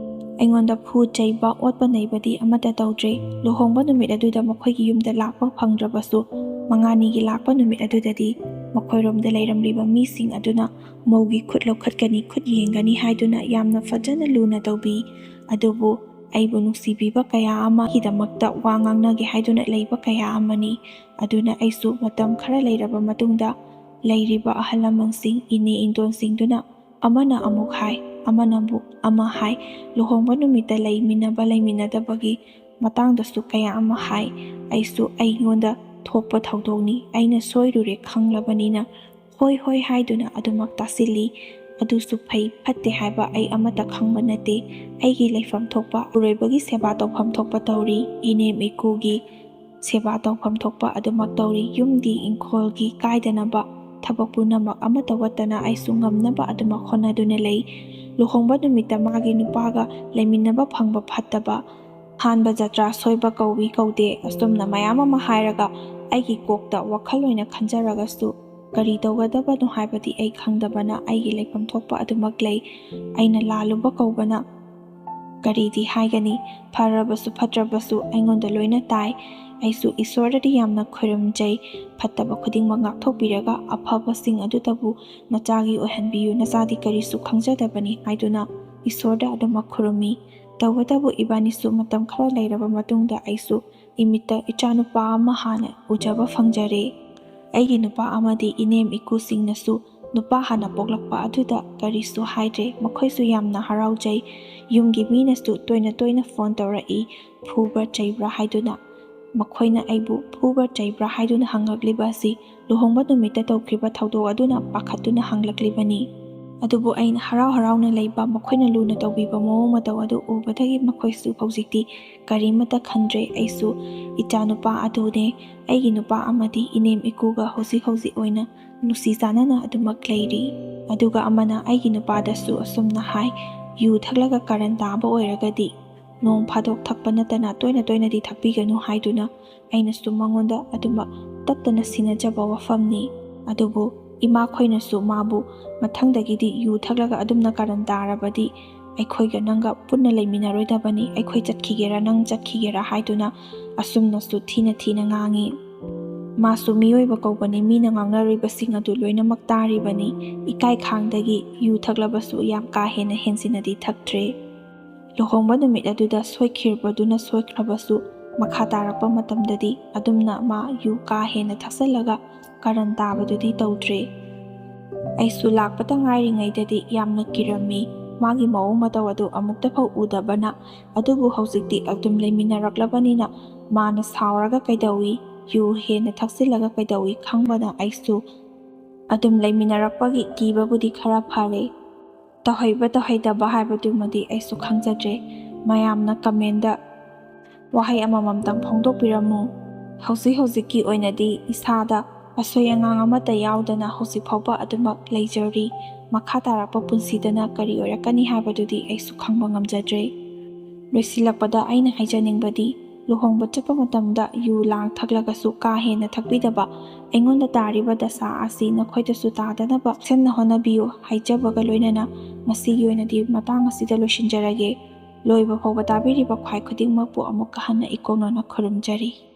ꯑꯩꯉꯣꯟꯗ ꯐꯨ ꯆꯩꯕ, ꯑꯣꯠꯄ ꯅꯩꯕꯗꯤ ꯑꯃꯠꯇ ꯇꯧꯗ꯭ꯔꯦ꯫ ꯂꯨꯍꯣꯡꯕ ꯅꯨꯃꯤꯠ ꯑꯗꯨꯗ ꯃꯈꯣꯏꯒꯤ ꯌꯨꯝꯗ ꯂꯥꯛꯄ ꯐꯪꯗ꯭ꯔꯕꯁꯨ, ꯃꯉꯥꯅꯤꯒꯤ ꯂꯥꯛꯄ ꯅꯨꯃꯤꯠ ꯑꯗꯨꯗꯗꯤ ꯃꯈꯣꯏꯔꯣꯝꯗ ꯂꯩꯔꯝꯂꯤꯕ ꯃꯤꯁꯤꯡ ꯑꯗꯨꯅ ꯃꯧꯒꯤ ꯈꯨꯠ ꯂꯧꯈꯠꯀꯅꯤ, ꯈꯨꯠ ꯌꯦꯡꯒꯅꯤ ꯍꯥꯏꯗꯨꯅ ꯌꯥꯝꯅ ꯐꯖꯅ ꯂꯨꯅ ꯇꯧꯕꯤ꯫ ꯑꯗꯨꯕꯨ ꯑꯩꯕꯨ ꯅꯨꯡꯁꯤꯕꯤꯕ ꯀꯌꯥ ꯑꯃꯒꯤꯗꯃꯛꯇ ꯋꯥ ꯉꯥꯡꯅꯒꯦ ꯍꯥꯏꯗꯨꯅ ꯂꯩꯕ ꯀꯌꯥ ꯑꯃꯅꯤ꯫ ꯑꯗꯨꯅ ꯑꯩꯁꯨ ꯃꯇꯝ ꯈꯔ ꯂꯩꯔꯕ ꯃꯇꯨꯡꯗ ꯂꯩꯔꯤꯕ ꯑꯍꯜ ꯂꯃꯟꯁꯤꯡ, ꯏꯅꯦ ꯏꯟꯗꯣꯟꯁꯤꯡꯗꯨꯅ ꯑꯃꯅ ꯑꯃꯨꯛ ꯍꯥꯏ, ꯑꯃꯅꯕꯨ ꯑꯃ ꯍꯥꯏ, ꯂꯨꯍꯣꯡꯕ ꯅꯨꯃꯤꯠꯇ ꯂꯩꯃꯤꯟꯅꯕ ꯂꯩꯃꯤꯟꯅꯗꯕꯒꯤ ꯃꯇꯥꯡꯗꯁꯨ ꯀꯌꯥ ꯑꯃ ꯍꯥꯏ꯫ ꯑꯩꯁꯨ ꯑꯩꯉꯣꯟꯗ ꯊꯣꯛꯄ ꯊꯧꯗꯣꯛꯅꯤ, ꯑꯩꯅ ꯁꯣꯏꯔꯨꯔꯦ ꯈꯪꯂꯕꯅꯤꯅ ꯍꯣꯏ ꯍꯣꯏ ꯍꯥꯏꯗꯨꯅ ꯑꯗꯨꯃꯛ ꯇꯥꯁꯤꯜꯂꯤ꯫ ꯑꯗꯨꯁꯨ ꯐꯩ ꯐꯠꯇꯦ ꯍꯥꯏꯕ ꯑꯩ ꯑꯃꯠꯇ ꯈꯪꯕ ꯅꯠꯇꯦ꯫ ꯑꯩꯒꯤ ꯂꯩꯐꯝ ꯊꯣꯛꯄ, ꯎꯔꯣꯏꯕꯒꯤ ꯁꯦꯕꯥ ꯇꯧꯐꯝ ꯊꯣꯛꯄ ꯇꯧꯔꯤ꯫ ꯏꯅꯦꯝ ꯏꯀꯨꯒꯤ ꯁꯦꯕꯥ ꯇꯧꯐꯝ ꯊꯣꯛꯄ ꯑꯗꯨꯃꯛ ꯇꯧꯔꯤ꯫ ꯌꯨꯝꯒꯤ ꯏꯪꯈꯣꯜꯒꯤ ꯀꯥꯏꯗꯅꯕ ꯊꯕꯛ ꯄꯨꯝꯅꯃꯛ ꯑꯃꯠꯇ ꯋꯥꯠꯇꯅ ꯑꯩꯁꯨ ꯉꯝꯅꯕ ꯑꯗꯨꯃꯛ ꯍꯣꯠꯅꯗꯨꯅ ꯂꯩ꯫ ꯂꯨꯍꯣꯡꯕ ꯅꯨꯃꯤꯠꯇ ꯃꯥꯒꯤ ꯅꯨꯄꯥꯒ ꯂꯩꯃꯤꯟꯅꯕ ꯐꯪꯕ ꯐꯠꯇꯕ, ꯑꯍꯥꯟꯕ ꯖꯇ꯭ꯔꯥ ꯁꯣꯏꯕ ꯀꯧꯏ ꯀꯧꯗꯦ, ꯑꯁꯨꯝꯅ ꯃꯌꯥꯝ ꯑꯃ ꯍꯥꯏꯔꯒ ꯑꯩꯒꯤ ꯀꯣꯛꯇ ꯋꯥꯈꯜ ꯑꯣꯏꯅ ꯈꯟꯖꯔꯒꯁꯨ ꯀꯔꯤ ꯇꯧꯒꯗꯕꯅꯣ ꯍꯥꯏꯕꯗꯤ ꯑꯩ ꯈꯪꯗꯕꯅ ꯑꯩꯒꯤ ꯂꯩꯐꯝ ꯊꯣꯛꯄ ꯑꯗꯨꯃꯛ ꯂꯩ꯫ ꯑꯩꯅ ꯂꯥꯜꯂꯨꯕ ꯀꯧꯕꯅ ꯀꯔꯤꯗꯤ ꯍꯥꯏꯒꯅꯤ? ꯐꯔꯕꯁꯨ ꯐꯠꯇ꯭ꯔꯕꯁꯨ ꯑꯩꯉꯣꯟꯗ ꯂꯣꯏꯅ ꯇꯥꯏ꯫ ꯑꯩꯁꯨ ꯏꯁꯣꯔꯗꯗꯤ ꯌꯥꯝꯅ ꯈꯣꯏꯔꯨꯝꯖꯩ꯫ ꯐꯠꯇꯕ ꯈꯨꯗꯤꯡꯃꯛ ꯉꯥꯛꯊꯣꯛꯄꯤꯔꯒ ꯑꯐꯕꯁꯤꯡ ꯑꯗꯨꯇꯕꯨ ꯅꯆꯥꯒꯤ ꯑꯣꯏꯍꯟꯕꯤꯌꯨ, ꯅꯆꯥꯗꯤ ꯀꯔꯤꯁꯨ ꯈꯪꯖꯗꯕꯅꯤ ꯍꯥꯏꯗꯨꯅ ꯏꯁꯣꯔꯗ ꯑꯗꯨꯃꯛ ꯈꯨꯔꯨꯝꯃꯤ꯫ ꯇꯧꯕꯇꯕꯨ ꯏꯕꯥꯅꯤꯁꯨ ꯃꯇꯝ ꯈꯔ ꯂꯩꯔꯕ ꯃꯇꯨꯡꯗ ꯑꯩꯁꯨ ꯏꯃꯤꯠꯇ ꯏꯆꯥꯅꯨꯄꯥ ꯑꯃ ꯍꯥꯟꯅ ꯎꯖꯕ ꯐꯪꯖꯔꯦ꯫ ꯑꯩꯒꯤ ꯅꯨꯄꯥ ꯑꯃꯗꯤ ꯏꯅꯦꯝ ꯏꯀꯨꯁꯤꯡꯅꯁꯨ ꯅꯨꯄꯥ ꯍꯥꯟꯅ ꯄꯣꯛꯂꯛꯄ ꯑꯗꯨꯗ ꯀꯔꯤꯁꯨ ꯍꯥꯏꯗ꯭ꯔꯦ꯫ ꯃꯈꯣꯏꯁꯨ ꯌꯥꯝꯅ ꯍꯔꯥꯎꯖꯩ꯫ ꯌꯨꯝꯒꯤ ꯃꯤꯅꯁꯨ ꯇꯣꯏꯅ ꯇꯣꯏꯅ ꯐꯣꯟ ꯇꯧꯔꯛꯏ, ꯐꯨꯕ꯭ꯔꯥ ꯆꯩꯕ꯭ꯔꯥ ꯍꯥꯏꯗꯨꯅ꯫ ꯃꯈꯣꯏꯅ ꯑꯩꯕꯨ ꯐꯨꯕ꯭ꯔꯥ ꯆꯩꯕ꯭ꯔꯥ ꯍꯥꯏꯗꯨꯅ ꯍꯪꯂꯛꯂꯤꯕ ꯑꯁꯤ ꯂꯨꯍꯣꯡꯕ ꯅꯨꯃꯤꯠꯇ ꯇꯧꯈꯤꯕ ꯊꯧꯗꯣꯛ ꯑꯗꯨꯅ ꯄꯥꯈꯠꯇꯨꯅ ꯍꯪꯂꯛꯂꯤꯕꯅꯤ꯫ ꯑꯗꯨꯕꯨ ꯑꯩꯅ ꯍꯔꯥꯎ ꯍꯔꯥꯎꯅ ꯂꯩꯕ, ꯃꯈꯣꯏꯅ ꯂꯨꯅ ꯇꯧꯕꯤꯕ ꯃꯑꯣꯡ ꯃꯇꯧ ꯑꯗꯨ ꯎꯕꯗꯒꯤ ꯃꯈꯣꯏꯁꯨ ꯍꯧꯖꯤꯛꯇꯤ ꯀꯔꯤꯃꯠꯇ ꯈꯟꯗ꯭ꯔꯦ꯫ ꯑꯩꯁꯨ ꯏꯆꯥ ꯅꯨꯄꯥ ꯑꯗꯨꯅꯦ, ꯑꯩꯒꯤ ꯅꯨꯄꯥ ꯑꯃꯗꯤ ꯏꯅꯦꯝ ꯏꯀꯨꯒ ꯍꯧꯖꯤꯛ ꯍꯧꯖꯤꯛ ꯑꯣꯏꯅ ꯅꯨꯡꯁꯤ ꯆꯥꯟꯅꯅ ꯑꯗꯨꯃꯛ ꯂꯩꯔꯤ꯫ ꯑꯗꯨꯒ ꯑꯃꯅ ꯑꯩꯒꯤ ꯅꯨꯄꯥꯗꯁꯨ ꯑꯁꯨꯝꯅ ꯍꯥꯏ, "ꯌꯨ ꯊꯛꯂꯒ ꯀꯥꯔꯟ ꯇꯥꯕ ꯑꯣꯏꯔꯒꯗꯤ ꯅꯣꯡ ꯐꯥꯗꯣꯛ ꯊꯛꯄ ꯅꯠꯇꯅ ꯇꯣꯏꯅ ꯇꯣꯏꯅꯗꯤ ꯊꯛꯄꯤꯒꯅꯨ" ꯍꯥꯏꯗꯨꯅ ꯑꯩꯅꯁꯨ ꯃꯉꯣꯟꯗ ꯑꯗꯨꯃꯛ ꯇꯠꯇꯅ ꯁꯤꯟꯅꯖꯕ ꯋꯥꯐꯝꯅꯤ꯫ ꯑꯗꯨꯕꯨ ꯏꯃꯥꯈꯣꯏꯅꯁꯨ ꯃꯥꯕꯨ ꯃꯊꯪꯗꯒꯤꯗꯤ ꯌꯨ ꯊꯛꯂꯒ ꯑꯗꯨꯝꯅ ꯀꯥꯔꯟ ꯇꯥꯔꯕꯗꯤ ꯑꯩꯈꯣꯏꯒ ꯅꯪꯒ ꯄꯨꯟꯅ ꯂꯩꯃꯤꯟꯅꯔꯣꯏꯗꯕꯅꯤ, ꯑꯩꯈꯣꯏ ꯆꯠꯈꯤꯒꯦꯔꯥ ꯅꯪ ꯆꯠꯈꯤꯒꯦꯔꯥ ꯍꯥꯏꯗꯨꯅ ꯑꯁꯨꯝꯅꯁꯨ ꯊꯤꯅ ꯊꯤꯅ ꯉꯥꯡꯉꯤ꯫ ꯃꯥꯁꯨ ꯃꯤꯑꯣꯏꯕ ꯀꯧꯕꯅꯤ, ꯃꯤꯅ ꯉꯥꯡꯅꯔꯤꯕꯁꯤꯡ ꯑꯗꯨ ꯂꯣꯏꯅꯃꯛ ꯇꯥꯔꯤꯕꯅꯤ꯫ ꯏꯀꯥꯏ ꯈꯥꯡꯗꯒꯤ ꯌꯨ ꯊꯛꯂꯕꯁꯨ ꯌꯥꯝ ꯀꯥ ꯍꯦꯟꯅ ꯍꯦꯟꯖꯤꯟꯅꯗꯤ ꯊꯛꯇ꯭ꯔꯦ꯫ ꯂꯨꯍꯣꯡꯕ ꯅꯨꯃꯤꯠ ꯑꯗꯨꯗ ꯁꯣꯏꯈꯤꯕꯗꯨꯅ ꯁꯣꯏꯈ꯭ꯔꯕꯁꯨ, ꯃꯈꯥ ꯇꯥꯔꯛꯄ ꯃꯇꯝꯗꯗꯤ ꯑꯗꯨꯝꯅ ꯃꯥ ꯌꯨ ꯀꯥ ꯍꯦꯟꯅ ꯊꯛꯆꯜꯂꯒ ꯀꯥꯔꯟ ꯇꯥꯕꯗꯨꯗꯤ ꯇꯧꯗ꯭ꯔꯦ꯫ ꯑꯩꯁꯨ ꯂꯥꯛꯄꯇ ꯉꯥꯏꯔꯤꯉꯩꯗꯗꯤ ꯌꯥꯝꯅ ꯀꯤꯔꯝꯃꯤ꯫ ꯃꯥꯒꯤ ꯃꯑꯣꯡ ꯃꯇꯧ ꯑꯗꯨ ꯑꯃꯨꯛꯇ ꯐꯥꯎ ꯎꯗꯕꯅ, ꯑꯗꯨꯕꯨ ꯍꯧꯖꯤꯛꯇꯤ ꯑꯗꯨꯝ ꯂꯩꯃꯤꯟꯅꯔꯛꯂꯕꯅꯤꯅ ꯃꯥꯅ ꯁꯥꯎꯔꯒ ꯀꯩꯗꯧꯏ, ꯌꯨ ꯍꯦꯟꯅ ꯊꯛꯆꯤꯜꯂꯒ ꯀꯩꯗꯧꯏ ꯈꯪꯕꯅ ꯑꯩꯁꯨ ꯑꯗꯨꯝ ꯂꯩꯃꯤꯟꯅꯔꯛꯄꯒꯤ ꯀꯤꯕꯕꯨꯗꯤ ꯈꯔ ꯐꯔꯦ꯫ ꯇꯧꯍꯩꯕ ꯇꯧꯍꯩꯗꯕ ꯍꯥꯏꯕꯗꯨꯃꯗꯤ ꯑꯩꯁꯨ ꯈꯪꯖꯗ꯭ꯔꯦ꯫ ꯃꯌꯥꯝꯅ comment ꯋꯥꯍꯩ ꯑꯃꯃꯝꯇꯪ ꯐꯣꯡꯗꯣꯛꯄꯤꯔꯝꯃꯨ꯫ ꯍꯧꯖꯤꯛ ꯍꯧꯖꯤꯛꯀꯤ ꯑꯣꯏꯅꯗꯤ ꯏꯁꯥꯗ ꯑꯁꯣꯏ ꯑꯉꯥꯡ ꯑꯃꯠꯇ ꯌꯥꯎꯗꯅ ꯍꯧꯖꯤꯛ ꯐꯥꯎꯕ ꯑꯗꯨꯃꯛ ꯂꯩꯖꯔꯤ꯫ ꯃꯈꯥ ꯇꯥꯔꯛꯄ ꯄꯨꯟꯁꯤꯗꯅ ꯀꯔꯤ ꯑꯣꯏꯔꯛꯀꯅꯤ ꯍꯥꯏꯕꯗꯨꯗꯤ ꯑꯩꯁꯨ ꯈꯪꯕ ꯉꯝꯖꯗ꯭ꯔꯦ꯫ ꯂꯣꯏꯁꯤꯜꯂꯛꯄꯗ ꯑꯩꯅ ꯍꯥꯏꯖꯅꯤꯡꯕꯗꯤ, ꯂꯨꯍꯣꯡꯕ ꯆꯠꯄ ꯃꯇꯝꯗ ꯌꯨ ꯂꯥꯡ ꯊꯛꯂꯒꯁꯨ ꯀꯥ ꯍꯦꯟꯅ ꯊꯛꯄꯤꯗꯕ, ꯑꯩꯉꯣꯟꯗ ꯇꯥꯔꯤꯕ ꯗꯁꯥ ꯑꯁꯤ ꯅꯈꯣꯏꯗꯁꯨ ꯇꯥꯗꯅꯕ ꯆꯦꯛꯁꯤꯟꯅ ꯍꯣꯠꯅꯕꯤꯌꯨ ꯍꯥꯏꯖꯕꯒ ꯂꯣꯏꯅꯅ ꯉꯁꯤꯒꯤ ꯑꯣꯏꯅꯗꯤ ꯃꯇꯥꯡ ꯑꯁꯤꯗ ꯂꯣꯏꯁꯤꯟꯖꯔꯒꯦ꯫ ꯂꯣꯏꯕ ꯐꯥꯎꯕ ꯇꯥꯕꯤꯔꯤꯕ ꯈ꯭ꯋꯥꯏ ꯈꯨꯗꯤꯡꯃꯛꯄꯨ ꯑꯃꯨꯛꯀ ꯍꯟꯅ ꯏꯀꯣꯛꯅꯅ ꯈꯨꯔꯨꯝꯖꯔꯤ꯫